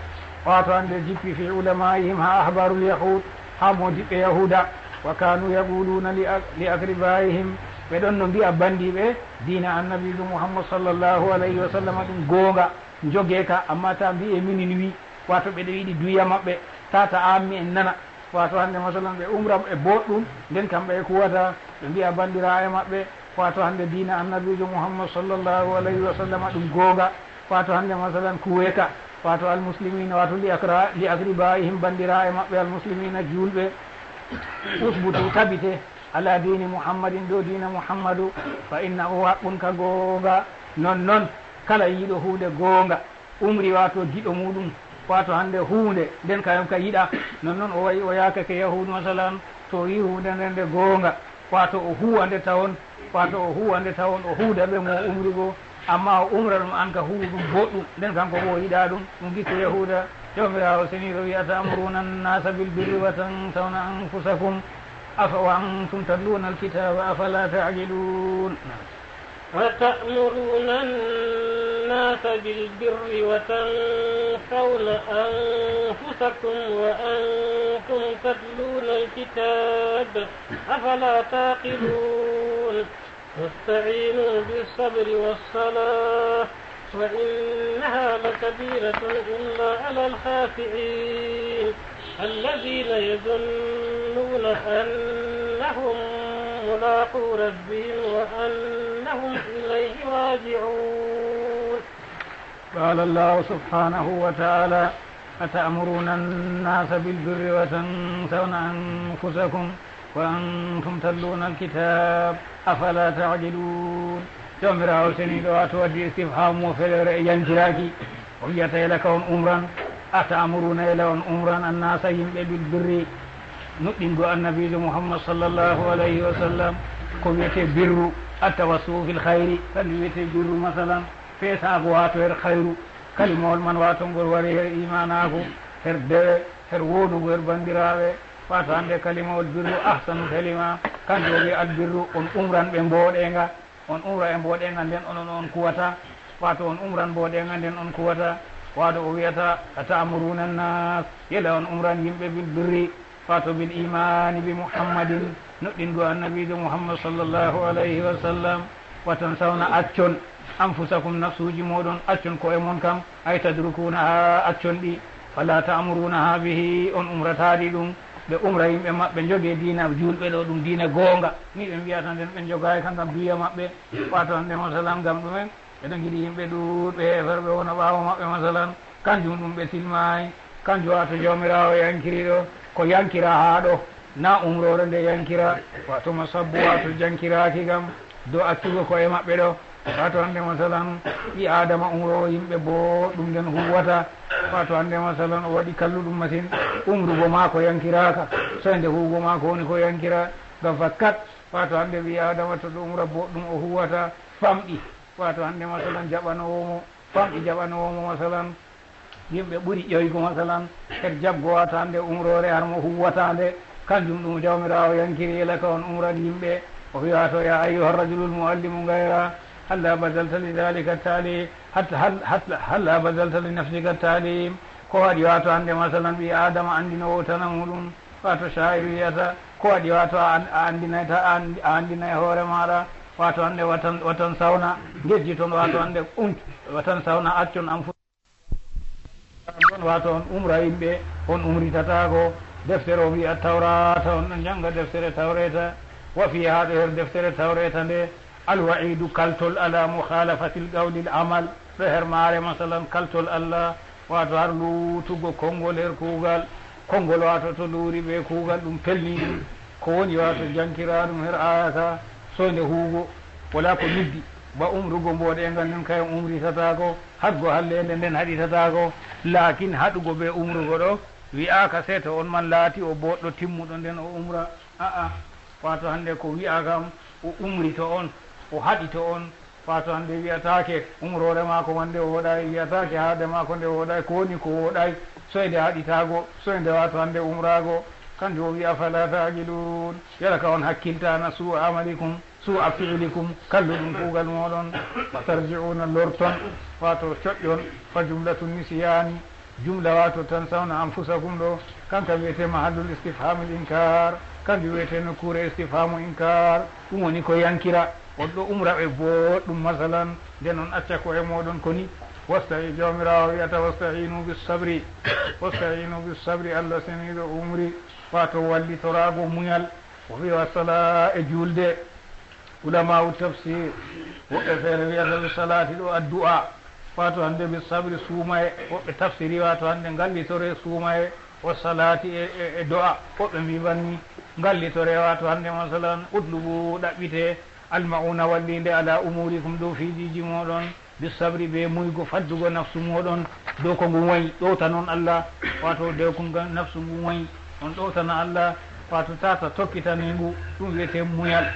wato hannde jippi fi ulama'ihim, haa ahbarul yahud, haa moodiɓɓe Yahuuda. Wa kaanu yaquluuna li ak-, li aqriba'ihim, ɓe ɗonno mbi'a bandiiɓe diina Annabiijo Muhammad sallallahu alayhi wa sallam ɗum goonga, njogee ka, amma taa mbi'e minin wi, wato ɓe ɗo yiɗi duya maɓɓe, taa ta ammi en nana. Wato hannde, masalan, ɓe umra e boɗɗum, nden kam ɓe kuwata, ɓe mbi'a bandiraaɓe maɓɓe, wato hannde diina Annabiijo Muhammad sallallahu alayhi wa sallam ɗum goonga. Wato hannde, masalan, kuwee ka, wato al-muslimina, wato li akra-, li aqriba'ihim, bandiraaɓe maɓɓe al-muslimina juulɓe. "Usbutu", tabite, "ala diini Muhammadin", dow diina Muhammadu, "fa innahu haqqun", ka goonga. Nonnon, kala yiɗo huunde goonga, umri wato giɗo muuɗum, wato hannde huunde, nden kañum ka yiɗa. Nonnon o wayi o yaakake Yahuudu, masalan, to o yi huunde nden nde goonga, wato o huwa nde tawon, wato o huwa nde tawon, o huuda ɓe mo o umri go, amma o umra ɗum an ka huwu ɗum boɗɗum, nden kanko bo o yiɗa ɗum, ɗum gikku Yahuuda. Jawmiraawo seniiɗo wi'ata: "Ta'muruna an-nasa bil birri wa tansawna anfusakum, afa wa antum tatluna al-kitaba, afala ta'qilun." أتأمرون الناس بالبر وتنسون أنفسكم وأنتم تتلون الكتاب، أفلا تعقلون؟ واستعينوا بالصبر والصلاة، وإنها لكبيرة إلا على الخاشعين. الذين يظنون أنهم ملاقو ربهم وأنهم إليه راجعون. قال الله سبحانه وتعالى: "أتأمرون الناس بالبر وتنسون أنفسكم وأنتم تتلون الكتاب، أفلا تعقلون؟" Jawmiraawo seniiɗo wato waddi istifhaamu mo feloore e yantiraaki. O wi'ata: "Yala ka on umran, a ta'muruna, yala on umran, annasa, yimɓe, bil birri", nuɗɗingo Annabiijo Muhammad sallallahu alayhi wa sallam, ko wi'etee birru, at-tawassu'u fil khayri, kanjum wi'etee birru, masalan, feesaago wato her khayru. Kalimawol man wato ngol wari her imanaaku, her dewe, her woodugo her bandiraaɓe. Wato hannde kalimawol birru, ahsanu kalima, kanjum o wi'a al birru, on umran ɓe mbooɗeenga. On umra e mbooɗeenga nden onon on kuwata, wato on umran mbooɗeenga nden on kuwata. Wato o wi'ata: "Ata'muruna an-nas", yala on umran yimɓe, "bil birri", wato bil imani bi Muhammadin, nuɗɗingo Annabiijo Muhammad sallallahu alayhi wa sallam, "wa tansawna", accon, "anfusakum", nafsuuji mooɗon, accon ko'e mon kam, ay, "tadrukunaha", accon ɗi, "fala ta'murunaha bihi", on umrataa ɗi ɗum, Ɓe umra yimɓe maɓɓe, njogee diina juulɓe ɗo, ɗum diina goonga. Ni ɓe mbiyata nden, ɓe njogaay ka ngam duya maɓɓe. Wato hannde, masalan, ngam ɗumen? Ɓeɗo ngiɗi yimɓe ɗuuɗɓe heeferɓe wona ɓaawo maɓɓe, masalan. Kanjum ɗum ɓe silmaay. Kanjum wato Jawmiraawo yankiri ɗo. Ko yankira haa ɗo, na umroore nde yankira. Wato masabbu, wato jankiraaki kam dow accugo ko'e maɓɓe ɗo. Wato hannde, masalan, ɓii Aadama umroowo yimɓe booɗɗum nden huwata. Wato hannde, masalan, o waɗi kalluɗum masin, umrugo maako yankiraaka. Soynde huwugo maako woni ko yankira. Ngam fakkat, wato hannde, ɓii Aadama to ɗo umra booɗɗum o huwata, famɗi. Wato hannde, masalan, jaɓanoowo mo, famɗi jaɓanoowo mo, masalan, yimɓe ɓuri ƴoygo, masalan, her jaɓgo wato hannde umroore har mo huwata nde. Kanjum ɗum Jawmiraawo yankiri ila ka on umran yimɓe. O wi'a to, "Ya ayyuha rajulul muallimu ghayra, halla bazalta li dhalika ta'lim, hatta hal, hal, halla bazalta li nafsika ta'lim." Ko waɗi wato hannde, masalan, ɓii Aadama anndinoowo tana muɗum, wato shaa'iru wi'ata, ko waɗi wato a an-, a anndinayta, a anndi-, a anndinay hoore maaɗa, wato hannde watan, watan sawna, ngejjiton wato hannde, um, watan sawna accon am fu-, ɗon wato on umra yimɓe, on umritataako. Deftere o wi'a Tawrata, on ɗon jannga deftere Tawreta, wa fiha, ɗo her deftere Tawreta nde, alwa'idu, kaltol, ala mukhalafatil qawlil amal, ɗo her maare, masalan, kaltol Allah, wato har luutugo konngol her kuugal. Konngol wato to luuri be kuugal, ɗum pelni ɗum. Ko woni wato jankiraaɗum her aaya ka, soynde huugo, wala ko niddi, ba umrugo mboɗeeŋgal nden, kayen umritataako, haɗgo halleende nden haɗitataako. Laakin haɗugo be umrugo ɗo, wi'aaka sey to on man laati o booɗɗo timmuɗo nden o umra. A'a, wato hannde ko wi'a kam, o umrito on, o haɗito on. Wato hannde wi'ataake umroore maako man nde wooɗaay, wi'ataake haade maako nde wooɗaay, ko woni ko wooɗaay, soynde haɗitaago, soynde wato hannde umraago. Kanjum o wi'a, "Fala ta'jilun." Yala ka on hakkiltaana, "Su'a amalikum, su'a fi'likum, kalluɗum kuugal mooɗon." "Fa tarji'una", lorton, wato coƴƴon, "fa jumlatu nisyani." Jumla wato "tansawna anfusakum" ɗo, kanka wiyete mahallul istifhamil inkar, kanjum wiyete nokkure istifhamu inkar. Ɗum woni ko yankira. On ɗo umra ɓe booɗɗum, masalan, nden on acca ko'e mooɗon koni. Wasta'i-, Jawmiraawo wi'ata, "Wasta'inu bis sabri." Wasta'inu bis sabri, Allah seniiɗo umri, wato wallitoraago munyal. O wi'a, "Sala", e juulde. Ulama'u tafsir, woɓɓe feere wi'ata bi salati ɗo addu'a. Wato hannde bi sabri suumaye, woɓɓe tafsiri wato hannde ngallitore suumaye, wa salati e, e, e do'a. Woɓɓe mbi banni ngallitore wato hannde, masalan, utlubu, ɗaɓɓite, al ma'una, wallinde, ala umurikum, dow fiijiji mooɗon. Bi sabri, be muygo, faddugo nafsu mooɗon dow ko ngu wayi, ɗowtanon Allah, wato dow ko nga-, nafsu ngu wayi, on ɗowtana Allah, wato tata tokkitani ngu, ɗum wiyete muyal.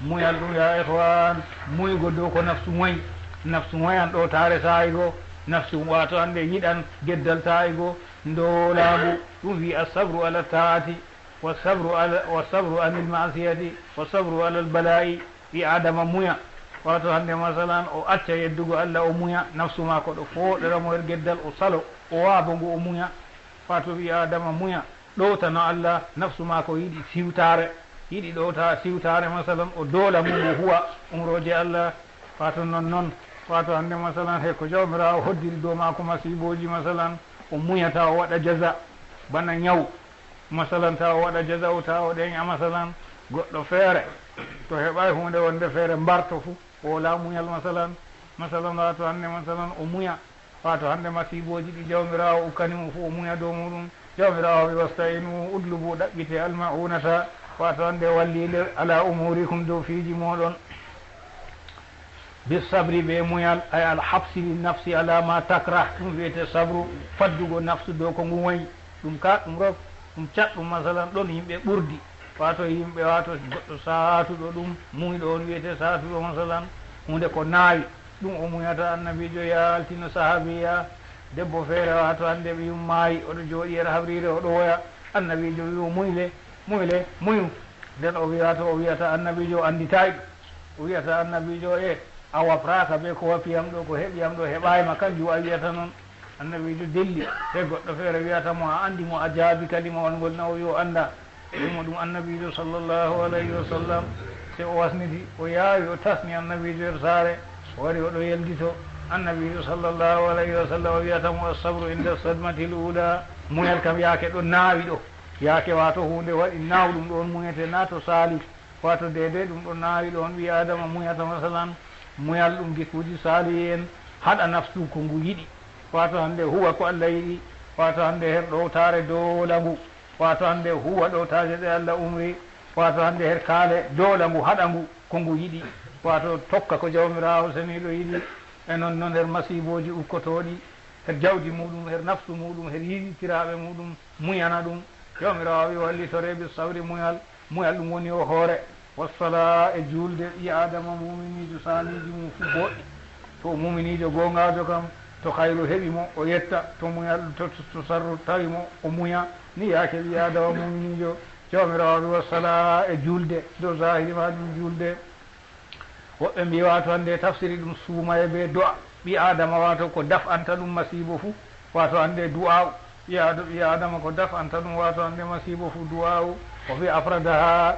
Muyal ɗum, ya ikhwan, muygo dow ko nafsu wayi. Nafsu wayan ɗowtaare saa'igo, nafsu wato hannde yiɗan geddal saa'igo, ndoolangu, ɗum wi as sabru ala ta'ati, wa sabru ala, wa sabru anil ma'siyati, wa sabru alal bala'i. Ɓii Aadama muya, wato hannde, masalan, o acca yeddugo Allah, o muya, nafsu maako ɗo fooɗora mo her geddal, o salo, o waabo ngu, o muya. Wato ɓii Aadama muya, ɗowtana Allah, nafsu maako yiɗi siwtaare, yiɗi ɗowta siwtaare, masalan, o doola ngu, ngu huwa umrooje Allah. Wato non non, wato hannde, masalan, he ko Jawmiraawo hoddiri dow maako masiibooji, masalan, o muyata, o waɗa jaza, bana nyaw. Masalan, ta o waɗa jaza'u, ta o ɗeŋa, masalan, goɗɗo feere to heɓaay huunde wonde feere mbarto fu, o wala munyal, masalan. Masalan, wato hannde, masalan, o muya, wato hannde masiibooji ɗi Jawmiraawo ukkani mo fu, o muya dow muɗum. Jawmiraawo wi, "Wasta'inu, udlubu, ɗaɓɓite, al ma'unata, wato hannde walliinde, ala umurikum, dow fiiji mooɗon." Bi sabri, be muyal, ay al habsi li nafsi ala ma takrah, ɗum wiyete sabru, faddugo nafsu dow ko ngu wayi. Ɗum ka, ɗum rok, ɗum caɗɗum, masalan, ɗon yimɓe ɓurdi, wato yimɓe, wato goɗɗo saatuɗo ɗum, muyɗo on wiyete saatuɗo, masalan, huunde ko naawi, ɗum o muyata. Annabiijo yaaltino sahabiya debbo feere, wato hannde ɓiyum maayi, oɗo jooɗi yer habriire, oɗo woya. Annabiijo wi mo, "Muyle, muyle, muyu." Nden o wi'ata, o wi'ata annabiijo o annditaay ɗum. O wi'ata annabiijo, "E, a wafraaka be ko wafi yam ɗo, ko heɓi yam ɗo heɓaay ma, kanjum a wi'ata non?" Annabiijo dilli, sey goɗɗo feere wi'ata mo, "A anndi mo a jaabi kalimawal ngol na?" O wi'i o annda. Ɗum o ɗum annabiijo sallallahu alayhi wa sallam, sey o wasniti, o yaawi, o tasni annabiijo yer saare, o wari o ɗo yeldito. Annabiijo sallallahu alayhi wa sallam o wi'ata mo, "As-sabru inda sadmatil ula." Muyal kam yaake ɗo naawi ɗo. Yaake waato huunde waɗi naaw ɗum ɗoon muyete naa to saali, waato deedee ɗum ɗo naawi ɗoon ɓii aadama muyata masalan, muyal ɗum gikkuuji saali en haɗa nafsu ko ngu yiɗi. Waato hannde huwa ko Allah yiɗi, waato hannde her ɗowtaare doola ngu, waato hannde huwa ɗowtaaje ɗe Allah umri, waato hannde her kaale doola ngu haɗa ngu ko ngu yiɗi, waato tokka ko Jawmiraawo seniiɗo yiɗi. E noon noon her masiibooji ukkotooɗi, her jawdi muuɗum, her nafsu muuɗum, her yiɗitiraaɓe muuɗum, muyana ɗum. Jawmiraawo wi wallitore bi sabri muyal, muyal ɗum woni o hoore. Wassala e juulde ɓii aadama muminiijo saaliiji mum fuu booɗɗi. To o muminiijo goongaajo kam, to khayru heɓi mo o yetta, to muyal to, to, to sarru tawi mo o muya. Ni yaake ɓii aadama muminiijo. Jawmiraawo wi wassala e juulde dow zahiri maajum juulde. Woɓɓe mbii waato hannde tafsiri ɗum suumaye bee du'a ɓii aadama, waato ko daf'anta ɗum masiibo fuu, waato hannde du'aawu. Ɓii aado- ɓii aadama ko daf'anta ɗum, waato hannde masiibo fuu du'aawu. O wi afradaha,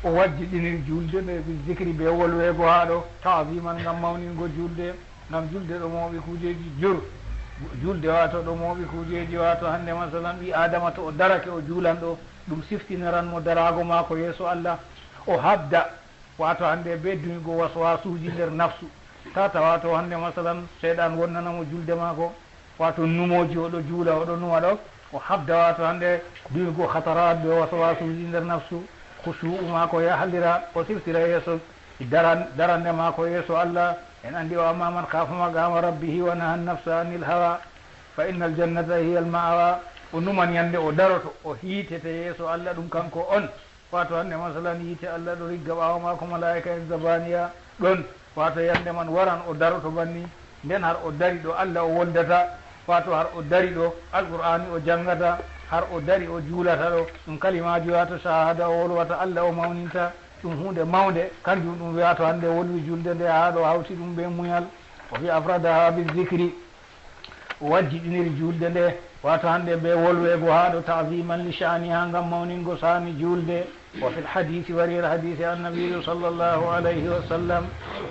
o wajjiɗiniri juulde nde bi zikri bee wolweego haa ɗo, ta'ziman ngam mawningo juulde, ngam juulde ɗo mooɓi kuujeeji jur. Juulde waato ɗo mooɓi kuujeeji, waato hannde masalan ɓii aadama to o darake o juulan ɗo, ɗum siftinaran mo daraago maako yeeso Allah. O habda waato hannde bee duygo waswasuuji nder nafsu. Tata waato hannde masalan seyɗan wonnana mo juulde maako, waato numooji o ɗo juula o ɗo numa ɗo, o habda waato hannde duygo khataraat bee waswasuuji nder nafsu. Khushu'u maako yahlira, o siftira yeeso daran- darande maako yeeso Allah. En anndi o amma man khafa maqama rabbihi wa naha nafsa anil hawa fa innal jannata hiya al ma'wa. O numan yannde o daroto, o hiitete yeeso Allah ɗum kanko on. Waato hannde masalan yiite Allah ɗo rigga ɓaawo maako, malaa'ika en zabaniya ɗon. Waato yannde man waran o daroto banni, nden har o dari ɗo Allah o woldata, waato har o dari ɗo Alqur'aani o janngata, har o dari o juulata ɗo. Ɗum kalimaaji waato shahaada o wolwata Allah o mawninta, ɗum huunde mawnde, kanjum ɗum waato hannde wolwi juulde nde haa ɗo hawti ɗum bee munyal. O wi afradaha bi zikri. O wajjiɗiniri juulde nde, waato hannde bee wolweego haa ɗo ta'ziman li sha'niha ngam mawningo saani juulde. Wa fil hadiisi wari her hadiisi annabiijo sallallahu alayhi wa sallam,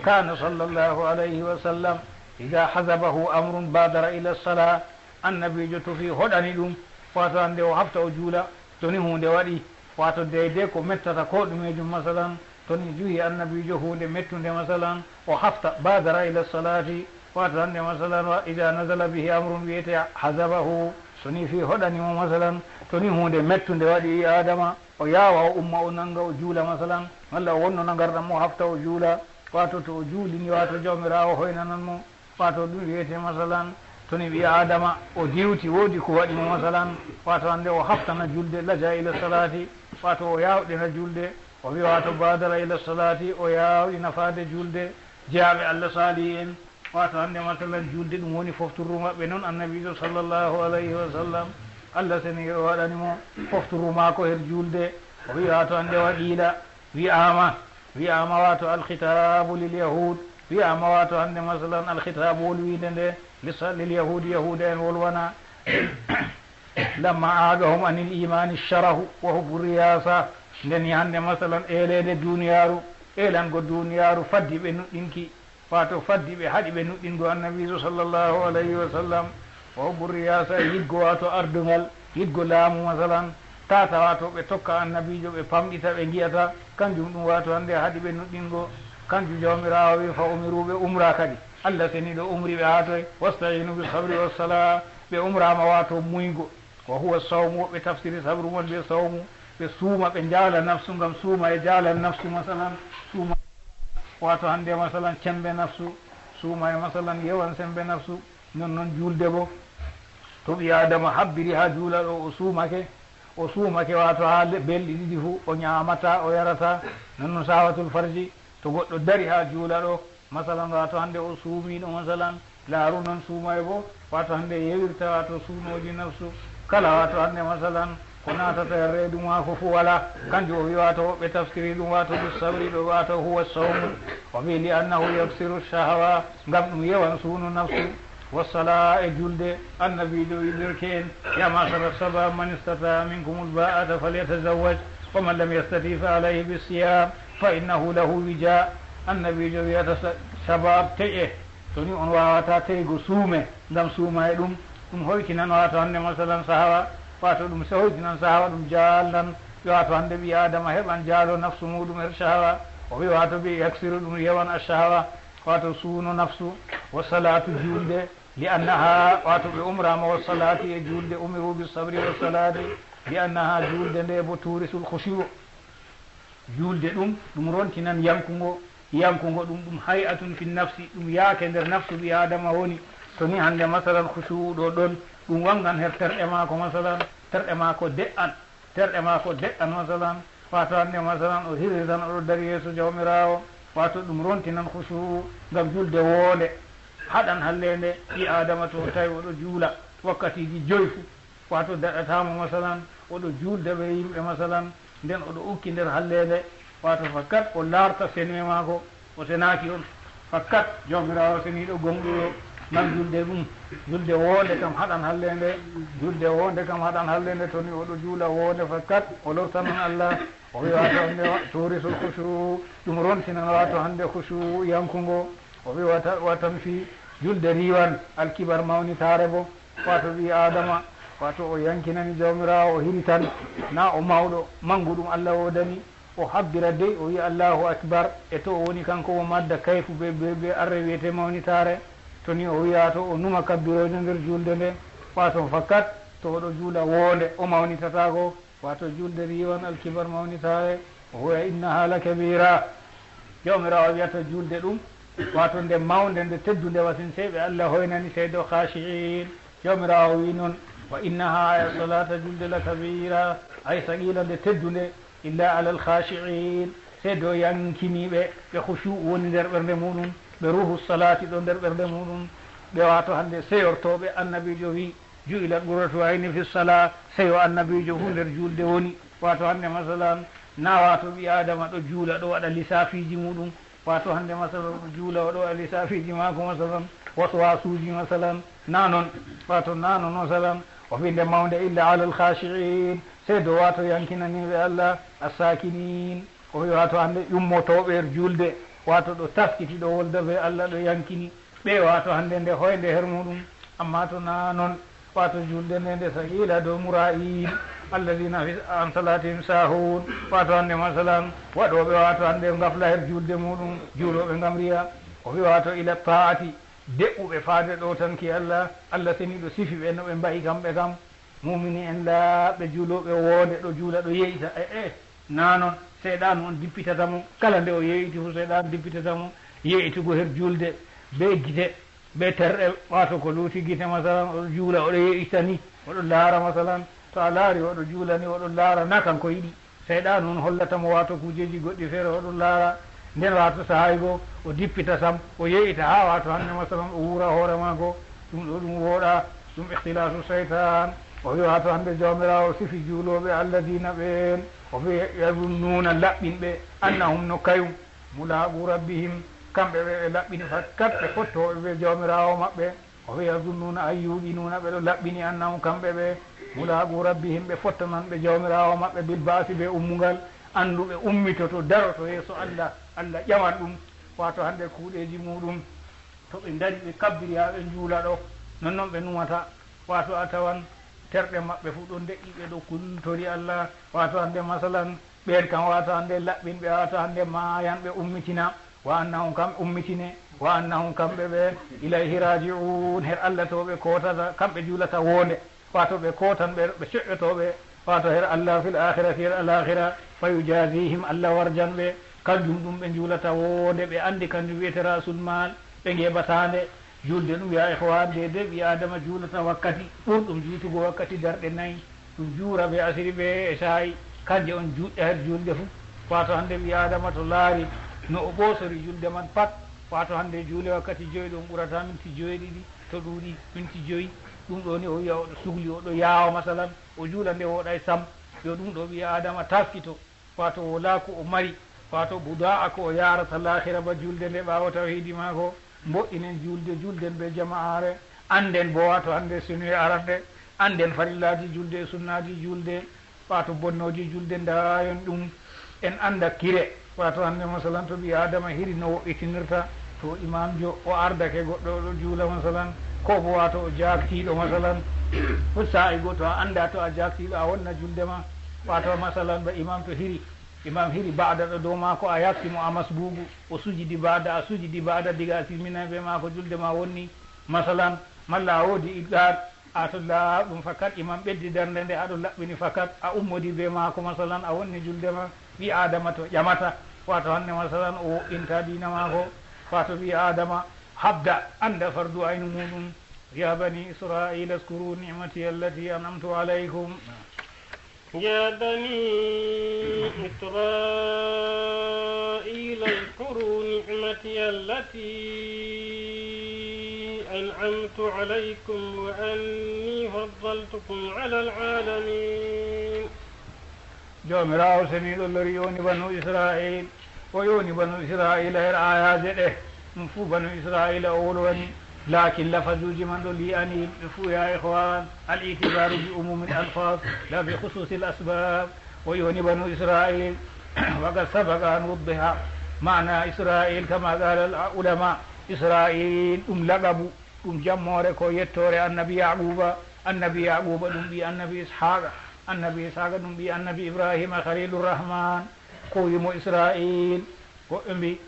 kana sallallahu alayhi wa sallam iza hazabahu amrun badara ila sala. Annabiijo to fii hoɗani ɗum, waato hannde o hafta o juula, to ni huunde waɗi, waato deydey ko mettata ko ɗumeejum masalan, to ni juhi annabiijo huunde mettunde masalan, o hafta badara ila salati. Waato hannde masalan wa iza nazala bihi amrun wiyete hazabahu, to ni fii hoɗani mo masalan, to ni huunde mettunde waɗi ɓii aadama, o yaawa o umma o nannga o juula masalan, walla o wonnona ngarɗam o hafta o juula. Waato to o juulini waato Jawmiraawo hoynanan mo. Waato ɗum wiyete masalan to ni ɓii aadama o diwti woodi ko waɗi mo masalan, waato hannde o haftana juulde, laja ila salati, waato o yaawɗina juulde. O wi waato badara ila salati, o yaawɗina faade juulde. Jeyaaɓe Allah saali en, waato hannde masalan juulde ɗum woni fofturru maɓɓe, noon annabiijo sallallahu alayhi wa sallam Allah seniiɗo waɗani mo fofturru maako her juulde. O wi waato hannde wa qiila, wi'aama, wi'aama waato alkhitaabu lil yahud, wi'aama waato hannde masalan alkhitaabu wolwiinde nde lisa- lil yahudi, yahuda en wolwana. Lamma aagahum anil imani sharahu wa hubbu riyasa. Nden hannde masalan eeleede duniyaaru, eelango duniyaaru faddi ɓe nuɗɗinki, waato faddi ɓe, haɗi ɓe nuɗɗingo annabiijo sallallahu alayhi wa sallam. Wa hubbu riyasa, yiɗgo waato ardungal, yiɗgo laamu masalan, tata waato ɓe tokka annabiijo, ɓe pamɗita, ɓe ngi'ata, kanjum ɗum waato hannde haɗi ɓe nuɗɗingo. Kanjum Jawmiraawo wi fa umiru, ɓe umra kadi. Allah seniiɗo umri ɓe haa toy? Wasta'inu bi sabri was sala, ɓe umraama waato muygo. Wa huwa sawmu, woɓɓe tafsiri sabru man be sawmu, ɓe suuma, ɓe jaala nafsu, ngam suuma e jaala nafsu masalan, suuma waato hannde masalan cembe nafsu, suuma e masalan yewan sembe nafsu, non non juulde bo. To ɓii aadama habbiri haa juula ɗo o suumake, o suumake waato haa le- belɗi ɗiɗi fuu, o nyaamata, o yarata, non non sawatul farji, to goɗɗo dari haa juula ɗo, masalan, waato hannde o suumiiɗo, masalan, laaru noon suumaye bo, waato hannde yewirta, waato suunooji nafsu, kala waato hannde, masalan, ko naatata e reedu maako fuu walaa. Kanjum o wi, waato woɓɓe tafsiri ɗum, waato bi sabri ɗo, waato huwa sawmu. O wi, li annahu yaksiru shahawa, ngam ɗum yewan suunu nafsu. Wassala e julde, annabiijo wi, derke en, ya ma'shara shabab, man istata minkumul ba'ata falyatazawwaj, wa man lam yastati fa alayhi bisiyam, fa innahu lahu wija. Annabiijo wiyata sa- shabab, teƴe, to ni on waawata teygo, suume, ngam suuma e ɗum, ɗum hoytinan, waato hannde, masalan, sahawa, Wato ɗum sehoytinan sahawa, ɗum jaalnan. Ɓe wato hande ɓi Adama heɓan jaalo nafsu muɗum her shahawa. O wi wato ɓe yaksiru, ɗum yewan a shahawa. Wato suuno nafsu. Wa salatu, julde. Li annaha, wato ɓe umrama wa salati, e julde, umiru bi sabri wa salati. Li annaha, julde nde bo turisul khushu. Julde ɗum, ɗum rontinan yankugo. Yankugo ɗum, ɗum hay'atun fi nafsi, ɗum yaake nder nafsu ɓi Adama woni. To ni hande masalan khushu'u ɗo ɗon, ɗum wangan her terɗe maako masalan, terɗe maako de'an, terɗe maako de'an masalan, wato hande masalan o hirritan oɗo dari yeeso Jawmiraawo, wato ɗum rontinan khushu'u ngam julde woonde. Haɗan hallende ɓi Adama to tawi oɗo juula wakkatiji joy fu. Wato daɗatamo masalan, oɗo julda be yimɓe masalan, nden oɗo ukki nder hallende, wato fakkat o larta senwe maako, o senaki on. Fakkat Jawmiraawo seniɗo gonɗuɗo, ngam julde ɗum, julde wonde kam haɗan hallende, julde wonde kam haɗan hallende, to ni oɗo juula wonde fakkat o lortanon Allah. O wi wato hande turisul khushu, ɗum rontinan wato hande khushu yankugo. O wi wata, watan fi julde riwan alkibar mawnitare bo. Wato ɓii Aadama, wato o yankinani Jawmiraawo, o hiri tan, na o mawɗo, manngu ɗum Allah woodani, o habbira dey, o wi'a Allahu Akbar, e to o woni kanko o madda kayfu be, be, be arre wiyete mawnitaare, to ni o wi'a to o numa kabbirooje nder juulde nde, wato fakat to oɗo juula woonde, o mawnitataako, wato juulde riiwan alkibar mawnitaare, o wi'a innaha la kabira. Jawmiraawo wi'ata juulde ɗum, wato nde mawnde, nde teddunde wasin, sey ɓe Allah hoynani, sey dow khashi'in. Jawmiraawo wi non, wa innaha, ay salata, julde, la kabira, ay saqiila, nde teddunde, illa alal khashi'in, sey dow yankiniiɓe, ɓe khushu'u woni nder ɓernde muɗum, ɓe ruhu salati ɗo nder ɓernde muɗum, ɓe wato hande seyortooɓe. Annabiijo wi, ju'ilat qurratu ayni fi sala, seyo annabiijo fu nder julde woni. Wato hande masalan, na wato ɓii Aadama ɗo juula, ɗo waɗa lisafiji muɗum, wato hande masalan o juula, o ɗo waɗa lisafiji maako masalan, waswasuji masalan, na non, wato na non masalan, o fi nde mawnde illa alal khashi'in, sey dow wato yankinaniiɓe Allah, as-sakinin. O wi wato hande ƴummotooɓe her juulde, wato ɗo taskiti, ɗo wolda be Allah, ɗo yankini, ɓe wato hande nde hoynde her muɗum, amma to na non, wato julde nde, nde saqiila dow mura'in, alladhina fi, an salatihim sahun, wato hande masalan, waɗooɓe wato hande ngafla her julde muɗum, juulooɓe ngam riya. O wi wato ila ta'ati, de'uɓe faade ɗo tanki Allah, Allah seniiɗo sifi ɓe no ɓe mba'i kamɓe kam, mumini en laaɓɓe juulooɓe woonde ɗo juula ɗo ye'ita, e, e, na non, seyɗanu on dippitata mo, kala nde o ye'iti fu seyɗanu dippitata mo, ye'itugo her juulde, be gite, be terɗe, wato ko luuti gite, masalan, oɗo juula, oɗo ye'ita ni, oɗo laara, masalan, to a laari oɗo juula ni, oɗo laara, na kanko yiɗi. Seyɗanu on hollata mo wato kujeji goɗɗi feere, oɗo laara, nden wato sahayi go, o dippita sam, o ye'ita, ha wato hande, masalan, o wuura hoore maako, ɗum ɗo ɗum wooɗa, ɗum ikhtilasu seytan. O wi wato hande Jawmiraawo sifi juulooɓe, alladina ɓeen, o wi yazunnuna, laɓɓinɓe, annahum, no kayum, mulaqu rabbihim, kamɓe ɓe ɓe laɓɓini fakkat ɓe fottooɓe be Jawmiraawo maɓɓe. O wi yazunnuna ay yuqinuna, ɓe ɗo laɓɓini, annahum, kamɓe ɓe, mulaqu rabbihim, ɓe fottanan ɓe Jawmiraawo maɓɓe, bil ba'si, be ummungal, annduɓe ummitoto, daroto yeeso Allah, Allah ƴaman ɗum, wato hande kuuɗeji muɗum, to ɓe dari ɓe kabbiri ha ɓe juula ɗo, nonnon ɓe numata, wato a tawan terɗe maɓɓe fu ɗo de'i, ɓe ɗo kultori Allah, wato hande masalan, ɓeen kam wato hande laɓɓinɓe, wato hande maayanɓe ummitina, wa annahum, kam ummitine, wa annahum, kamɓe ɓe, ilayhi raji'un, her Allah to ɓe kootata, kamɓe juulata woonde, wato ɓe kootan ɓe, ɓe coƴƴoto ɓe, wato her Allah fil akhirati, her al-akhira, fa yujazihim, Allah warjan ɓe, kanjum ɗum ɓe juulata woonde, ɓe andi kanjum wi'ete rasul mal, ɓe ngeɓata nde. Julde ɗum, ya ikhwan, de, de ɓii Adama juulata wakkati ɓurɗum juutugo, wakkati darɗe nayi, ɗum juura be asiri be esha'i, kanje on juuɗe her julde fu. Wato hande ɓii Adama to laari no o ɓoosori julde man pat, wato hande juule wakkati joyi ɗo, ɗum ɓurata minti joyi ɗiɗi, to ɗuuɗi minti joyi, ɗum ɗo ni o wi'a oɗo sugli, oɗo yaawa, masalan, o juula nde wooɗay sam. Yo ɗum ɗo ɓii Adama taskito. Wato wala ko o mari, wato buda'a ko o yarata lahira ba julde nde, ɓawo tawhidi maako. Mboɗɗinen julde, julden be jama'are, anden bo wato hande sinwe arande, anden farillaji julde e sunnaji julde, wato bonnoji julde, ndayon ɗum, en anda kire. Wato hande masalan to ɓii Adama hiri no wo'itinirta, to imamjo o ardake goɗɗo oɗo juula masalan, ko bo wato o jaktiɗo masalan, Foti saa'i goo to a anndaa to a jaaktiiɗo, a wonna julde ma. Waato masalan, ba imam to hiri, imam hiri baada ɗo dow maako, a yakti mo a masbuugu, o sujidi baada, a sujidi baada, diga a timminay be maako, julde ma wonni. Masalan, malla a woodi idgaar, a to laaɓɗum fakat, imam ɓeddi darnde nde, aɗo laɓɓini fakat, a ummodi be maako, masalan, a wonni julde ma. Ɓii Aadama to ƴamata, waato hannde, masalan, o woɗɗinta diina maako, waato ɓii Aadama habda annda fardu aynu muuɗum. يا بني إسرائيل اذكروا نعمتي التي أنعمت عليكم. يا بني إسرائيل اذكروا نعمتي التي أنعمت عليكم وأني فضلتكم على العالمين. Joomiraawo seniiɗo lori yoni banu Isra'iil. O yoni banu Isra'iila her aayaaje ɗe. Ɗum fuu banu Isra'iila o wolwani. Laakin lafazuuji man ɗo lii'ani yimɓe fuu, ya ikhwaan. Al-i'tibaaru bi umuumil alfaaz, laa bi khusuusil asbaab. O yoni banu Isra'iil. Wa qad sabaqa an wuddiha maana Isra'iil kama qaala al-ulamaa. Isra'iil ɗum laqabu. Ɗum jammoore ko yettoore Annabi Yaaquuba. Annabi Yaaquuba ɗum ɓii Annabi Ishaaqa. Annabi Ishaaqa ɗum ɓii Annabi Ibraahiima Khaliilur Rahmaan. Ko wimo Isra'iil. Woɓɓe mbii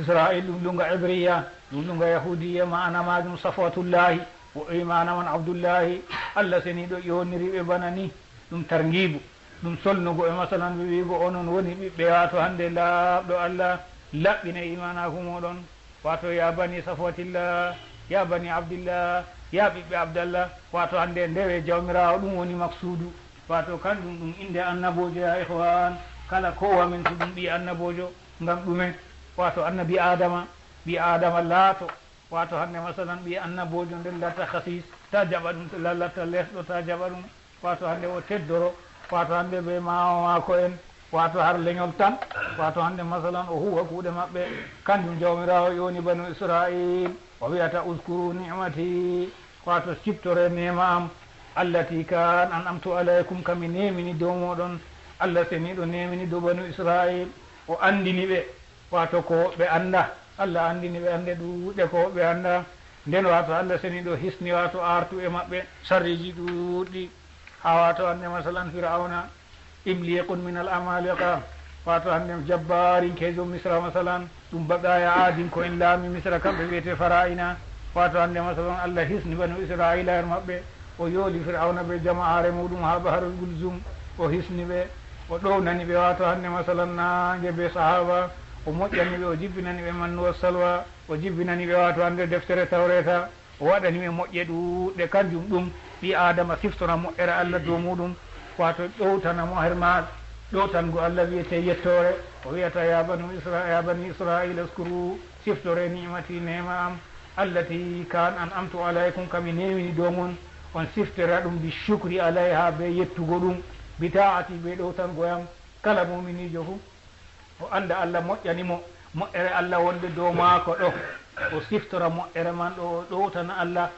Isra'iil ɗum lunga Ibriya, ɗum lunga Yahuudiya, maana maajum Safwatullaahi. Woɓɓe mbii maana man Abdullaahi. Allah seniiɗo ƴooniri ɓe bana ni. Ɗum tarngiibu. Ɗum solnugo e masalan ɓe wi'ugo onon woni ɓiɓɓe, waato hannde laaɓɗo Allah laɓɓina iimaanaaku mooɗon. Waato, ya bani Safwatillah, ya bani Abdillah, ya ɓiɓɓe Abdallah. Waato hannde ndewe Jawmiraawo, ɗum woni maksuudu. Waato kanjum ɗum innde annaboojo, ya ikhwaan. Kala koowa men fu ɗum ɓii annaboojo. Ngam ɗume? Waato annabi Aadama, ɓii Aadama laato. Waato hannde masalan ɓii annaboojo nden latta khasiis, ta jaɓa ɗum, la-, latta leesɗo, ta jaɓa ɗum. Waato hannde o teddoro, waato hannde be maawo maako en, waato har leñol tan, waato hannde masalan o huwa kuuɗe maɓɓe, kanjum Jawmiraawo ƴooni banu Isra'iil, o wi'ata, "Uzkuru ni'mati," waato siftore neema am, "allati kaan an'amtu alaykum," ka mi neemini dow mooɗon. Allah seniiɗo neemini dow banu Isra'iil, o anndini ɓe, waato ko ɓe annda. Allah anndini ɓe annde ɗuuɗɗe ko ɓe annda. Nden waato Allah seniiɗo hisni waato artu e maɓɓe sarriiji ɗuuɗɗi. Haa waato hannde masalan Fir'awna, imliqun min al amaliqa, waato hannde jabbaarinkeejo Misra masalan, ɗum baqaaya aadin ko en laami Misra, kamɓe wiyetee Fara'ina. Waato hannde masalan Allah hisni banu Isra'iila her maɓɓe, o yooli Fir'awna be jama'aare muuɗum haa Baharul Gulzum, o hisni ɓe, o ɗownani ɓe waato hannde masalan naange be sahaaba, o moƴƴani ɓe, o jibbinani ɓe mannu wa salwa, o jibbinani ɓe waato hannde deftere Tawreeta. O waɗani ɓe moƴƴe ɗuuɗɗe, kanjum ɗum ɓii Aadama siftora moƴƴere Allah dow muuɗum, waato ɗowtana mo her maa, ɗowtango Allah wiyetee yettoore. O wiyata, "Ya banu Isra-, ya bani Isra'iila uskuru, siftore ni'mati, neema am, allati kaan an'amtu alaykum, ka mi neemini dow mon, on siftira ɗum bi shukri alayha, be yettugo ɗum, bi ta'ati, be ɗowtango yam." Kala muuminiijo fuu o annda Allah moƴƴani mo, moƴƴere Allah wonde dow maako ɗo, o siftora moƴƴere man ɗo, o ɗowtana Allah,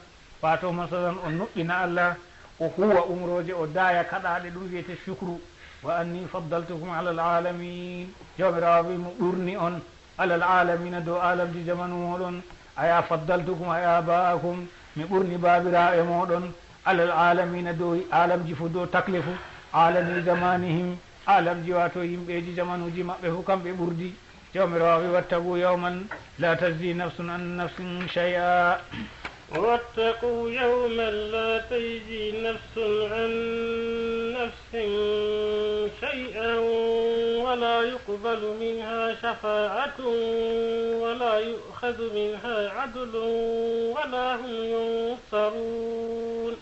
waato masalan, o nuɗɗina Allah, o huwa umrooje, o daaya kaɗaaɗe, ɗum wiyetee shukru. "Wa anni faddaltukum alal aalamiin." Jawmiraawo wi mo ɓurni on alal aalamiina, dow aalamji jamanu mooɗon. "Aya faddaltukum ay aaba'akum," mi ɓurni baabiraaɓe mooɗon, "alal aalamiina," dow aalamji fuu, dow takle fuu, "aalami zamanihim," aalamji, waato yimɓeeji jamanuuji maɓɓe fuu, kamɓe ɓurdi. Jawmiraawo wi, "Wattaqu yawman la tajzi nafsun an nafsin shay'a." واتقوا يوما لا تجزي نفس عن نفس شيئا ولا يقبل منها شفاعة ولا يؤخذ منها عدل ولا هم ينصرون.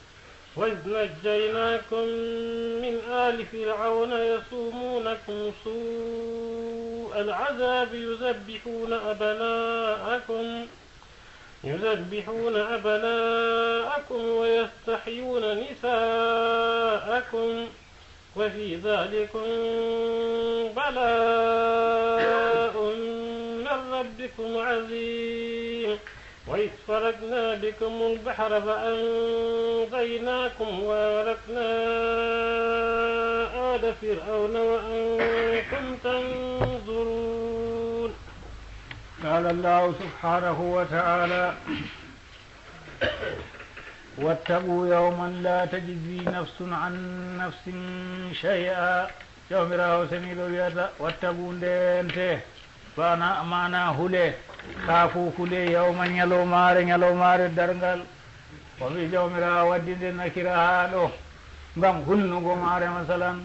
وإذ نجيناكم من آل فرعون يسومونكم سوء العذاب يذبحون أبناءكم، يذبحون أبناءكم ويستحيون نساءكم، وفي ذلكم بلاء من ربكم عظيم. وإذ فرقنا بكم البحر فأنجيناكم وأغرقنا آل فرعون وأنتم تنظرون. قال الله سبحانه وتعالى: واتقوا يوما لا تجزي نفس عن نفس شيئا. Jawmiraawo seniiɗo wi'ata, "Wattagu, ndeente." Bana, maana hule, kaafu hule, yawma, nyaloomaare, nyaloomaare darngal. O wi'i Jawmiraawo waddi nde nakira haa ɗo ngam hulnugo maare, masalan.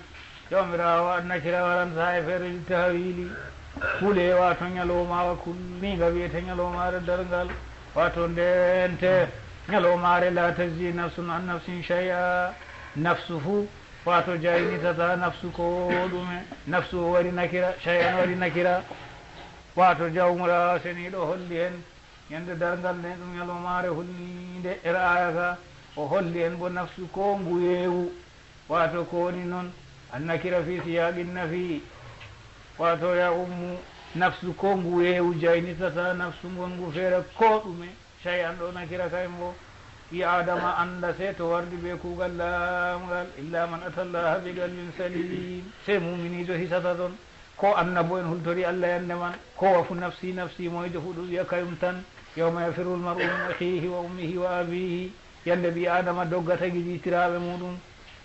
Jawmiraawo annakira waran saa'i feere li tahawili. Kule, waato nyaloomawa kulniinga wi'ete nyaloomaare darngal. Waato ndeente nyaloomaare la tajzi nafsun an nafsin shay'a. Nafsu fuu, waato jaynitata nafsu ko ɗume. Nafsu o wari nakira, shay'an wari nakira. Waato Jawmiraawo seniiɗo holli en nyande darngal nden ɗum nyaloomaare hulniinde er aaya ka. O holli en bo nafsu ko nguyeewu. Waato ko woni non, annakira fi siyaaqi nafi. Waato ya ummu nafsu ko nguyeewu jaynitata nafsu ngongu feere ko ɗume. Shay'an ɗo nakira kayen bo. Ɓii Aadama annda sey to wardi be kuugal laaɓngal, illa man atallaha bi qalbin salim. Sey muuminiijo hisata ton. Ko annabo en hultori Allah yande man, ko wafu nafsi, nafsi, moyjo fu ɗum wi'a kayum tan. Yawma yafirru al-mar'u min akhihi wa ummihi wa abihi. Yande ɓii Aadama doggata gidiitiraaɓe muɗum.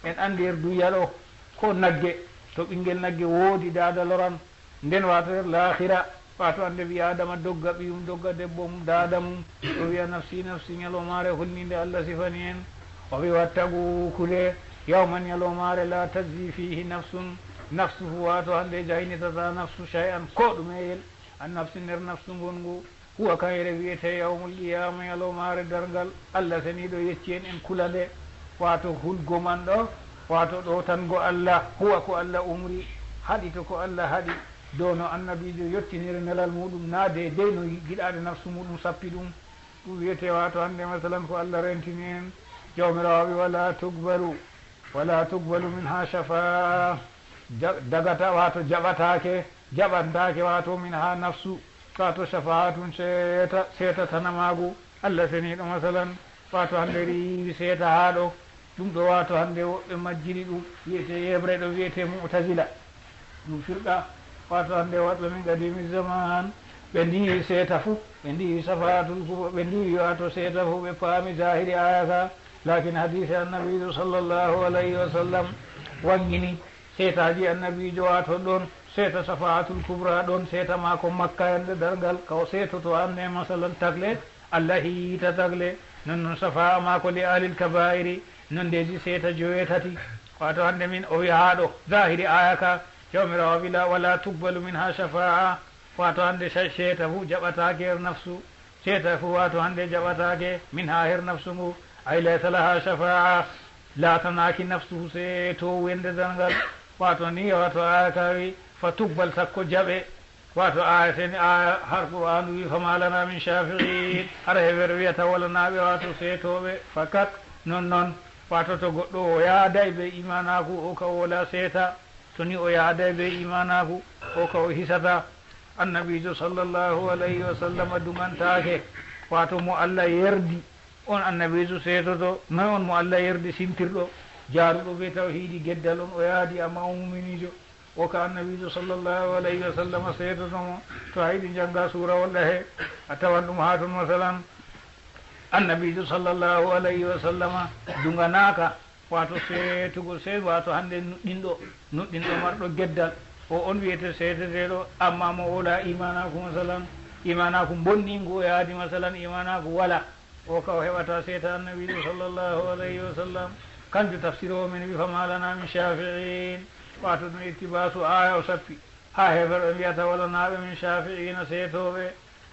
En andi er duniya ɗo, ko nagge, to ɓingel nagge woodi, daada loran. Nden waato er laakhira, waato hande ɓii Aadama dogga ɓiyum, dogga debbo mum, daada mum, o wi'a nafsi, nafsi, nyaloomaare hulniinde Allah sifani en. O wi, "Wattagu, kule, yawman, nyaloomaare, la tajzi fihi nafsun." Nafsu fu, waato hande jaynitata nafsu shay'an, ko ɗumeyel. An nafsi nder nafsu ngongu, huwa kayre wi'ete yawmul qiyama, nyaloomaare darngal. Allah seniiɗo yecci en, en kula nde. Waato hulgo man ɗo, waato ɗowtango Allah, huwa ko Allah umri, haɗi to ko Allah haɗi. Dow no annabiijo yottiniri nelal muɗum, na dey dey no giɗaaɗe nafsu muɗum sappi ɗum. Ɗum wi'ete waato hande masalan ko Allah rentini en. Jawmiraawo wi, "Wala tuqbalu, wala tuqbalu minha shafa'a." Ja-, dagata waato jaɓataake, jaɓantaake waato minha nafsu, waato shafa'atun seeta, seeta tanamaagu. Allah seniiɗo masalan, waato hande riiwi seeta haa ɗo. Ɗum ɗo waato hande woɓɓe majjiri ɗum, wi'ete yeɓre ɗo wi'ete Mu'tazila. Ɗum firqa, waato hande waɗɓe min qadimi zaman, ɓe ndiwi seeta fu, ɓe ndiwi shafa'atul kubra, ɓe ndiwi waato seeta fu, ɓe paami zahiri aaya ka. Lakin hadiise annabiijo sallallahu alayhi wa sallam wangini seetaaji annabiijo, waato ɗon seeta shafa'atul kubra, ɗon seeta maako Makka yande darngal, ka o seetoto anne masalan tagle, Allah hiita tagle, non non shafa'a maako li ahlil kaba'iri, nondeeji seeta joweetati. Waato hande min o wi haa ɗo, zahiri aaya ka, Jawmiraawo wila, "Wala tuqbalu minha shafa'a." Waato hande sha-, seeta fu jaɓataake her nafsu, seeta fu waato hande jaɓataake minha her nafsu ngu, ay laysa laha shafa'a, laatanaaki nafsu fu seetoowu yande darngal. Waato ni, waato aaya ka wi, "Fa tuqbal", sakko jaɓe. Waato aaya seni, aaya har Qur'aanu wi, "Fama lana min shafi'in." Hara heɓere wi'ata walanaaɓe waato seetooɓe fakat. Non non, waato to goɗɗo o yaaday be iimaanaaku, o ka o wala seeta. To ni o yaaday be iimaanaaku, o ka o hisata. Annabiijo sallallahu alayhi wa sallam duŋantaake, waato mo Allah yerdi, on annabiijo seetoto. Noy on mo Allah yerdi sintirɗo, jaaruɗo be tawhiidi geddal on o yaadi, amma o muuminiijo? O ka annabiijo sallallahu alayhi wa sallam seetoto mo. To a yiɗi njannga suurawol ɗahe, a tawan ɗum haa ton. Masalan, annabiijo sallallahu alayhi wa sallam duŋanaaka, waato seetugol, sey waato hande nuɗɗinɗo, nuɗɗinɗo marɗo geddal. O on wi'ete seeteteeɗo, amma mo wala iimaanaaku, masalan, iimaanaaku bonniingu o yaadi, masalan, iimaanaaku wala. O ka o heɓata seeta annabiijo sallallahu alayhi wa sallam. Kanjum tafsiroowo men wi, "Fama lana min shafi'in." Waato ɗum iktibaasu aaya o sappi. Haa heɓere ɓe mbi'ata walanaaɓe min shafi'ina seetooɓe.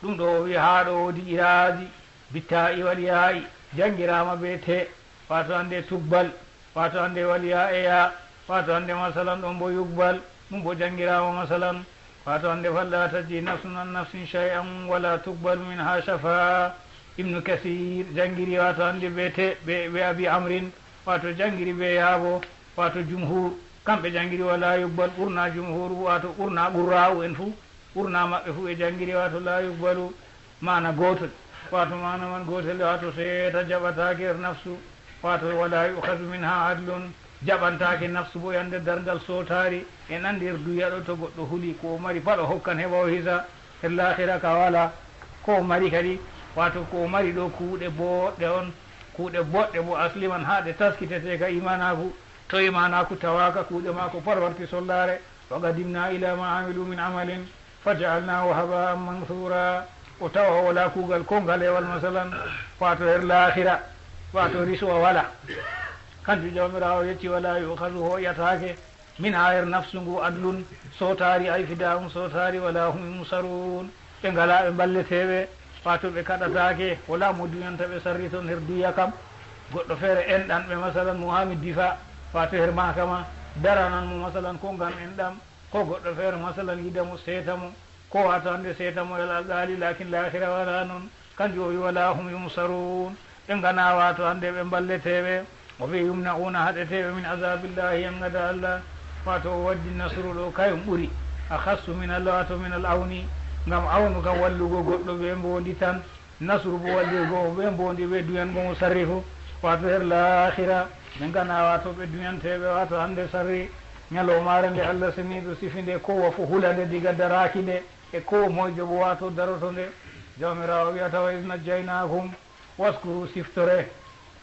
Ɗum ɗo o wi haa ɗo woodi iraaji, bittaa'i wal yaa'i, janngiraama be te, waato hande tubbal, waato hande wal yaa e yaa, waato hande masalan ɗon bo yugbal, ɗum bo janngiraama masalan, waato hande falla tajzi nafsun an nafsin shay'an wala tuqbalu minha shafa'a. Ibnu Kasir janngiri waato hande be te, be, be Abi Amrin, waato janngiri be yaabo, waato jumhur, kamɓe janngiri wala yugbal, ɓurna jumhur, waato ɓurna qurra'u en fu, ɓurna maɓɓe fu ɓe janngiri waato la yuqbalu, maana gootol. Waato maana man gootol, waato seeta jaɓataake er nafsu, waato wala yu'khadhu minha adlun, jaɓantaake nafsu bo yande darngal sootaari. En anndi er duya ɗo to goɗɗo huli ko o mari pat o hokkan heɓa o hisa, er laakhira ka wala. Ko o mari kadi, waato ko o mari ɗo kuuɗe booɗɗe on, Kuuɗe boɗɗe mo asliman haa ɗe taskitetee ka imaanaaku, to imaanaaku tawaaka, kuuɗe maako pat warti sollaare. Wa qadimna ila ma amilu min amalin fa ja'alnahu haba'an mansura. O tawa o walaa kuugal koo ngalewal, masalan, waato her laahira, waato riswa walaa. Kanjum Jawmiraawo yecci, wala yu'khadhu, hoyataake, minha, her nafsu ngu, adlun, sootaari, ay fida'un, sootaari, wala hum yunsarun, ɓe ngalaa ɓe mballeteeɓe, waato ɓe kaɗataake, walaa mo duyanta ɓe sarri ton her duya kam. Goɗɗo feere enɗan ɓe, masalan, mo haami difa, waato her mahkama, daranan mo, masalan, ko ngam enɗam, ko goɗɗo feere, masalan, yida mo, seeta mo, ko waato hannde seeta mo el alqaali, lakin laahira walaa non. Kanjum o wi, wala hum yunsarun, ɓe nganaa waato hannde ɓe mballeteeɓe. O wi, yumna'una, haɗeteeɓe min azabillahi, yangada Allah. Waato o waddi nasru ɗo, kayum ɓuri, akhassu min al, waato min al awni, ngam awnu kam wallugo goɗɗo be mboondi tan, nasru bo wallugo ɓe mboondi ɓe duyango mo sarri fu. Waato her laahira, ɓe nganaa waato ɓe duyanteeɓe waato hannde sarri. Nyalawmaare nde Allah seniiɗo sifi nde, kowa fu hula nde diga daraaki nde, e koo moyjo bo waato daroto nde. Jawmiraawo wi'ata, wa iz najjaynaakum, waskuru, siftore,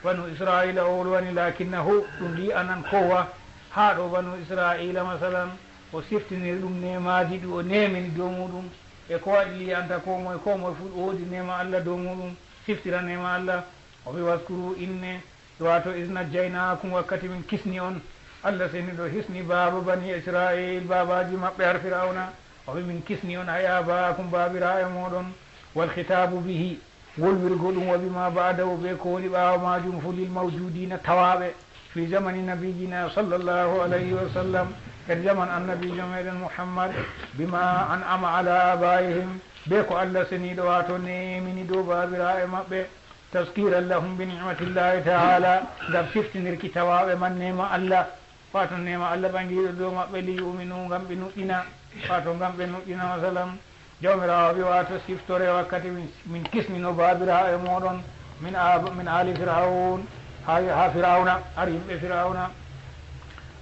banu Isra'iila o wolwani, lakinnahu, ɗum li'anan kowa, haa ɗo banu Isra'iila, masalan, o siftiniri ɗum neemaaji ɗi o neemini dow muuɗum, e ko waɗi li'anta koo moy, koo moy fu woodi neema Allah dow muuɗum, siftira neema Allah. O wi, waskuru, inne, waato, iz najjaynaakum, wakkati min kisni on. Allah seniiɗo hisni baaba bani Isra'iil, baabaaji maɓɓe har Fir'awna. O wi, min kisni on, ay aba'akum, baabiraaɓe mooɗon. Wal khitaabu bihi, wolwirgo ɗum, wa bima ba'dahu, be ko woni ɓaawo maajum fu, lil mawjudiina, tawaaɓe, fi zamani nabiyyina sallallahu alayhi wa sallam, her jaman annabiijo meɗen Muhammad, bima an'ama ala aba'ihim, be ko Allah seniiɗo, waato, neemini dow baabiraaɓe maɓɓe, tazkiran lahum bi ni'matillahi ta'ala, ngam siftinirki tawaaɓe man neema Allah, waato neema Allah ɓangiiɗo dow maɓɓe, li yu'minu, ngam ɓe nuɗɗina, waato ngam ɓe nuɗɗina, masalan. Jawmiraawo wi, waato siftore wakkati min, min kisnino baabiraaɓe mooɗon, min a-, min aali Fir'awn, haa, haa Fir'awna, har yimɓe Fir'awna.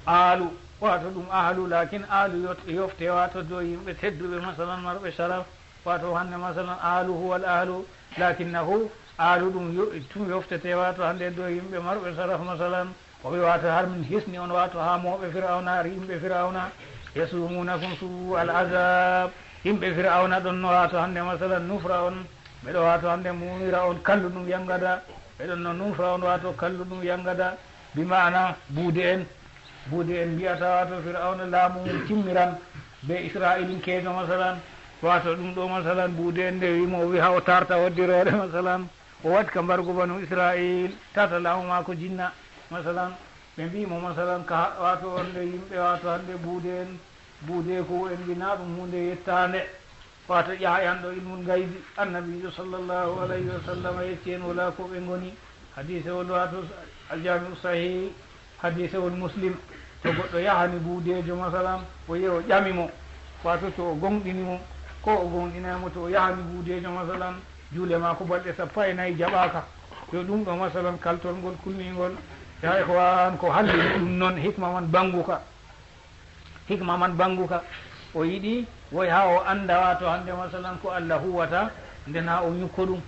Aalu, waato ɗum ahlu, lakin aalu yot-, yofte, waato dow yimɓe tedduɓe, masalan, marɓe sharaf. Waato hannde, masalan, aalu huwal ahlu, lakinnahu, aalu ɗum yo-, tum yoftete, waato hannde dow yimɓe marɓe sharaf, masalan. O wi, waato har min hisni on, waato haa mooɓe Fir'awna, har yimɓe Fir'awna, yasumunakum su'al azab. Yimɓe Fir'awna ɗon no, waato hannde, masalan, nufra on, ɓe ɗo, waato hannde, muumira on kalluɗum yangada, ɓe ɗon no nufra on, waato kalluɗum yangada, bi ma'ana buude en. Buude en mbi'ata, waato, Fir'awna laamu mum timmiran be Isra'ilinkeejo, masalan. Waato ɗum ɗo, masalan, buude en nde wi'imo, o wi haa o taarta hoddiroore, masalan. O waɗi ka mbargo banu Isra'il, tata laamu maako jinna, masalan. Ɓe mbi'imo, masalan, ka ha-, waato hannde yimɓe, waato hannde buude en, buudeeku en mbi'na ɗum huunde yettaande. Waato ƴaayanɗo ilmul gaybi, annabiijo sallallahu alayhi wa sallam yecci en wala ko ɓe ngoni. Hadiisewol waato Aljami'u Sahih, hadiisewol Muslim. To goɗɗo yahani buudeejo, masalan, o yehi o ƴami mo, waato to o gooŋɗini mo, ko o gooŋɗinaay mo, to o yahani buudeejo, masalan, juule maako balɗe sappo e nayi jaɓaaka. Yo ɗum ɗo, masalan, kaltol ngol kulniingol, ya ikhwan, ko hallini ɗum non, hikma man bannguka. Hikma man bannguka, o yiɗi woy haa o annda, waato hannde, masalan, ko Allah huwata, nden haa o ñukko ɗum.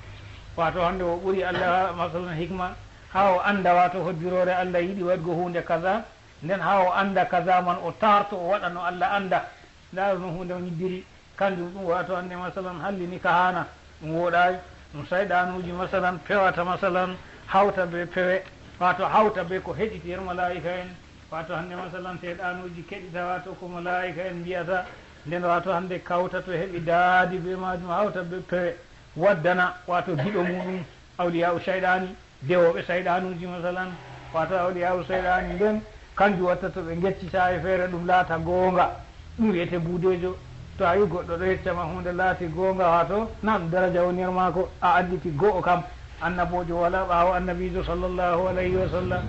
Waato hannde o ɓuri Allah, masalan, hikma, haa o annda, waato hoddiroore Allah yiɗi waɗgo huunde kaza, nden haa o annda kaza man, o taarto, o waɗa no Allah annda. Ndaaro no huunde on yiddiri. Kanjum ɗum, waato hannde, masalan, hallini kahana, ɗum wooɗaay, ɗum sayɗanuuji, masalan, pewata, masalan, hawta be pewe, waato hawta be ko heɗiti her malaa'ika en, waato hannde, masalan, seyɗanuuji keɗita, waato ko malaa'ika en mbiyata, nden, waato hannde, kawta to heɓi daadi be maajum, hawta be pewe, waddana, waato giɗo muuɗum, awliyaa'u sayɗaani, dewooɓe sayɗanuuji, masalan, waato awliyaa'u sayɗaani, nden kanjum watta to ɓe ngecci saa'i feere ɗum laata goonga, ɗum wiyete buudeejo. To a yi goɗɗo ɗo yecca ma huunde laati goonga, waato na ɗum daraja woni yer maako, a annditi go'o kam, annaboojo walaa ɓaawo annabiijo sallallahu alayhi wa sallam.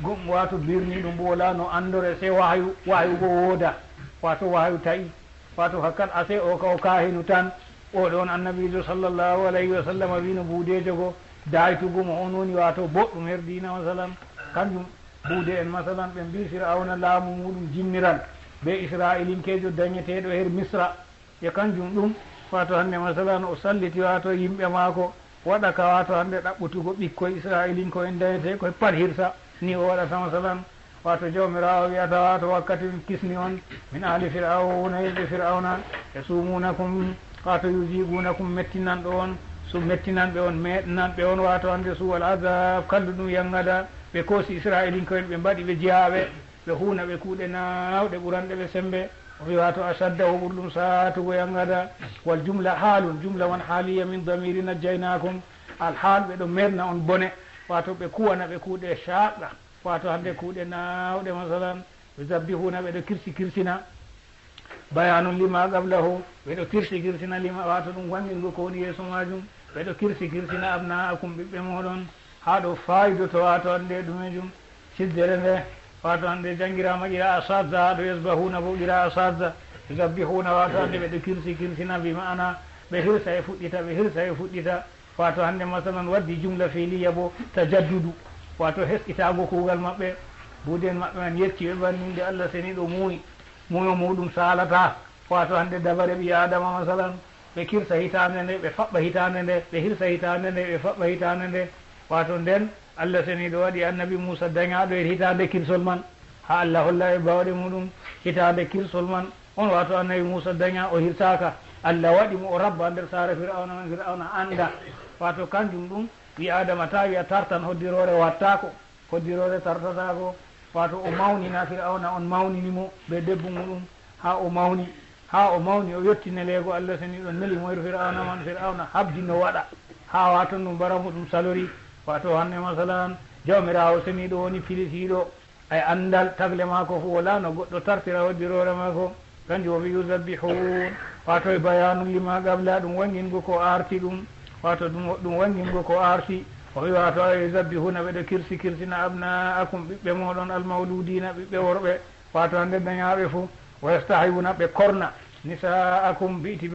Gom waato birni ɗum bo walaa no anndore sey wahayu, wahayu bo wooda, waato wahayu ta'i. Waato hakkat ase o ka o kaahinu tan. O ɗon annabiijo sallallahu alayhi wa sallam wiino buudeejo go daaytugo mo on woni waato boɗɗum her diina, masalan. Kanjum buude en, masalan, ɓe mbii Fir'awna laamu muuɗum jinniral be Isra'ilinkeejo dañeteeɗo her Misra. E kanjum ɗum, waato hannde, masalan, o salliti, waato yimɓe maako, Waɗa ka, wato hande ɗaɓɓutugo ɓikkoy Isra'ilinko'en dañetee koy pat hirsa. Ni o waɗata, masalan, wato Jawmiraawo wi'ata, wato wakkati min kisni on min aali Fir'awna, yimɓe Fir'awna, yasumunakum, wato yuziqunakum, mettinanɗo on, su mettinanɓe on, meɗnanɓe on, wato hande su'al azab, kalluɗum yangada, ɓe koosi Isra'ilinko'en, ɓe mbaɗi ɓe jeyaaɓe, ɓe huuna ɓe kuuɗe naawɗe ɓuranɗe ɓe sembe. O wi, wato ashadda, o ɓurɗum saatugo yangada. Wal jumla halun, jumla wan haliya min damiri najjaynakum. Al hal, ɓe ɗo merna on bone, wato ɓe kuwana ɓe kuuɗe shaaqqa, wato hande kuuɗe naawɗe, masalan, yuzabbihuna, ɓe ɗo kirsi kirsina. Bayanun lima qablahu, ɓe ɗo kirsi kirsina lima, wato ɗum wangingo ko woni yeeso majum. Ɓe ɗo kirsi kirsina abna'akum, ɓiɓɓe moɗon. Haa ɗo fayidoto, wato hande ɗumejum, siddere nde, wato hande jangirama qira'a shadda, haa ɗo yasbahuna bo qira'a shadda, yuzabbihuna, wato hande ɓe ɗo kirsi kirsina, bi ma'ana ɓe hirsa e fuɗɗita, ɓe hirsa e fuɗɗita, wato hande masalan waddi jumla fi'liya bo tajaddudu, wato hesɗitago kuugal maɓɓe. Buuɗi en maɓɓe man yetti ɓe banninde Allah seniɗo muuyi, muuyo muɗum salata, wato hande dabare ɓi Adama masalan, ɓe kirsa hitaande nde, ɓe faɓɓa hitaande nde, ɓe hirsa hitaande nde, ɓe faɓɓa hitaande nde. Wato nden Allah seniɗo waɗi annabi Muusa dañaɗo e hitaande kirsol man, haa Allah holla e bawɗe muɗum hitaande kirsol man. On wato annabi Muusa daña, o hirsaaka. Allah waɗi mo o rabba nder saare Fir'awna man, Fir'awna anda. Wato kanjum ɗum ɓi Adama ta wi'a tartan hoddiroore wattaako. Hoddiroore tartataako, wato o mawnina Fir'awna, on mawnini mo be debbo muɗum, haa o mawni, haa o mawni, o yotti neleego Allah seniɗo neli mo her Fir'awna man, Fir'awna habdi no waɗa, haa wato ɗum bara muɗum salori. Wato hande masalan, Jawmiraawo seniɗo woni pilitiiɗo e andal, tagle maako fu wala no goɗɗo tartira hoddiroore maako. Kanjum o wi yuzabbihun, wato e bayanu lima qabla, ɗum wangingo ko arti ɗum, wato ɗum, ɗum wangingo ko arti. O wi wato ay yuzabbihuna, ɓe ɗo kirsi kirsina abna'akum, ɓiɓɓe moɗon, almawludina, ɓiɓɓe worɓe, wato hande dañaɓe fu, wa yastahiyuna, ɓe korna, nisa'akum, bi'ti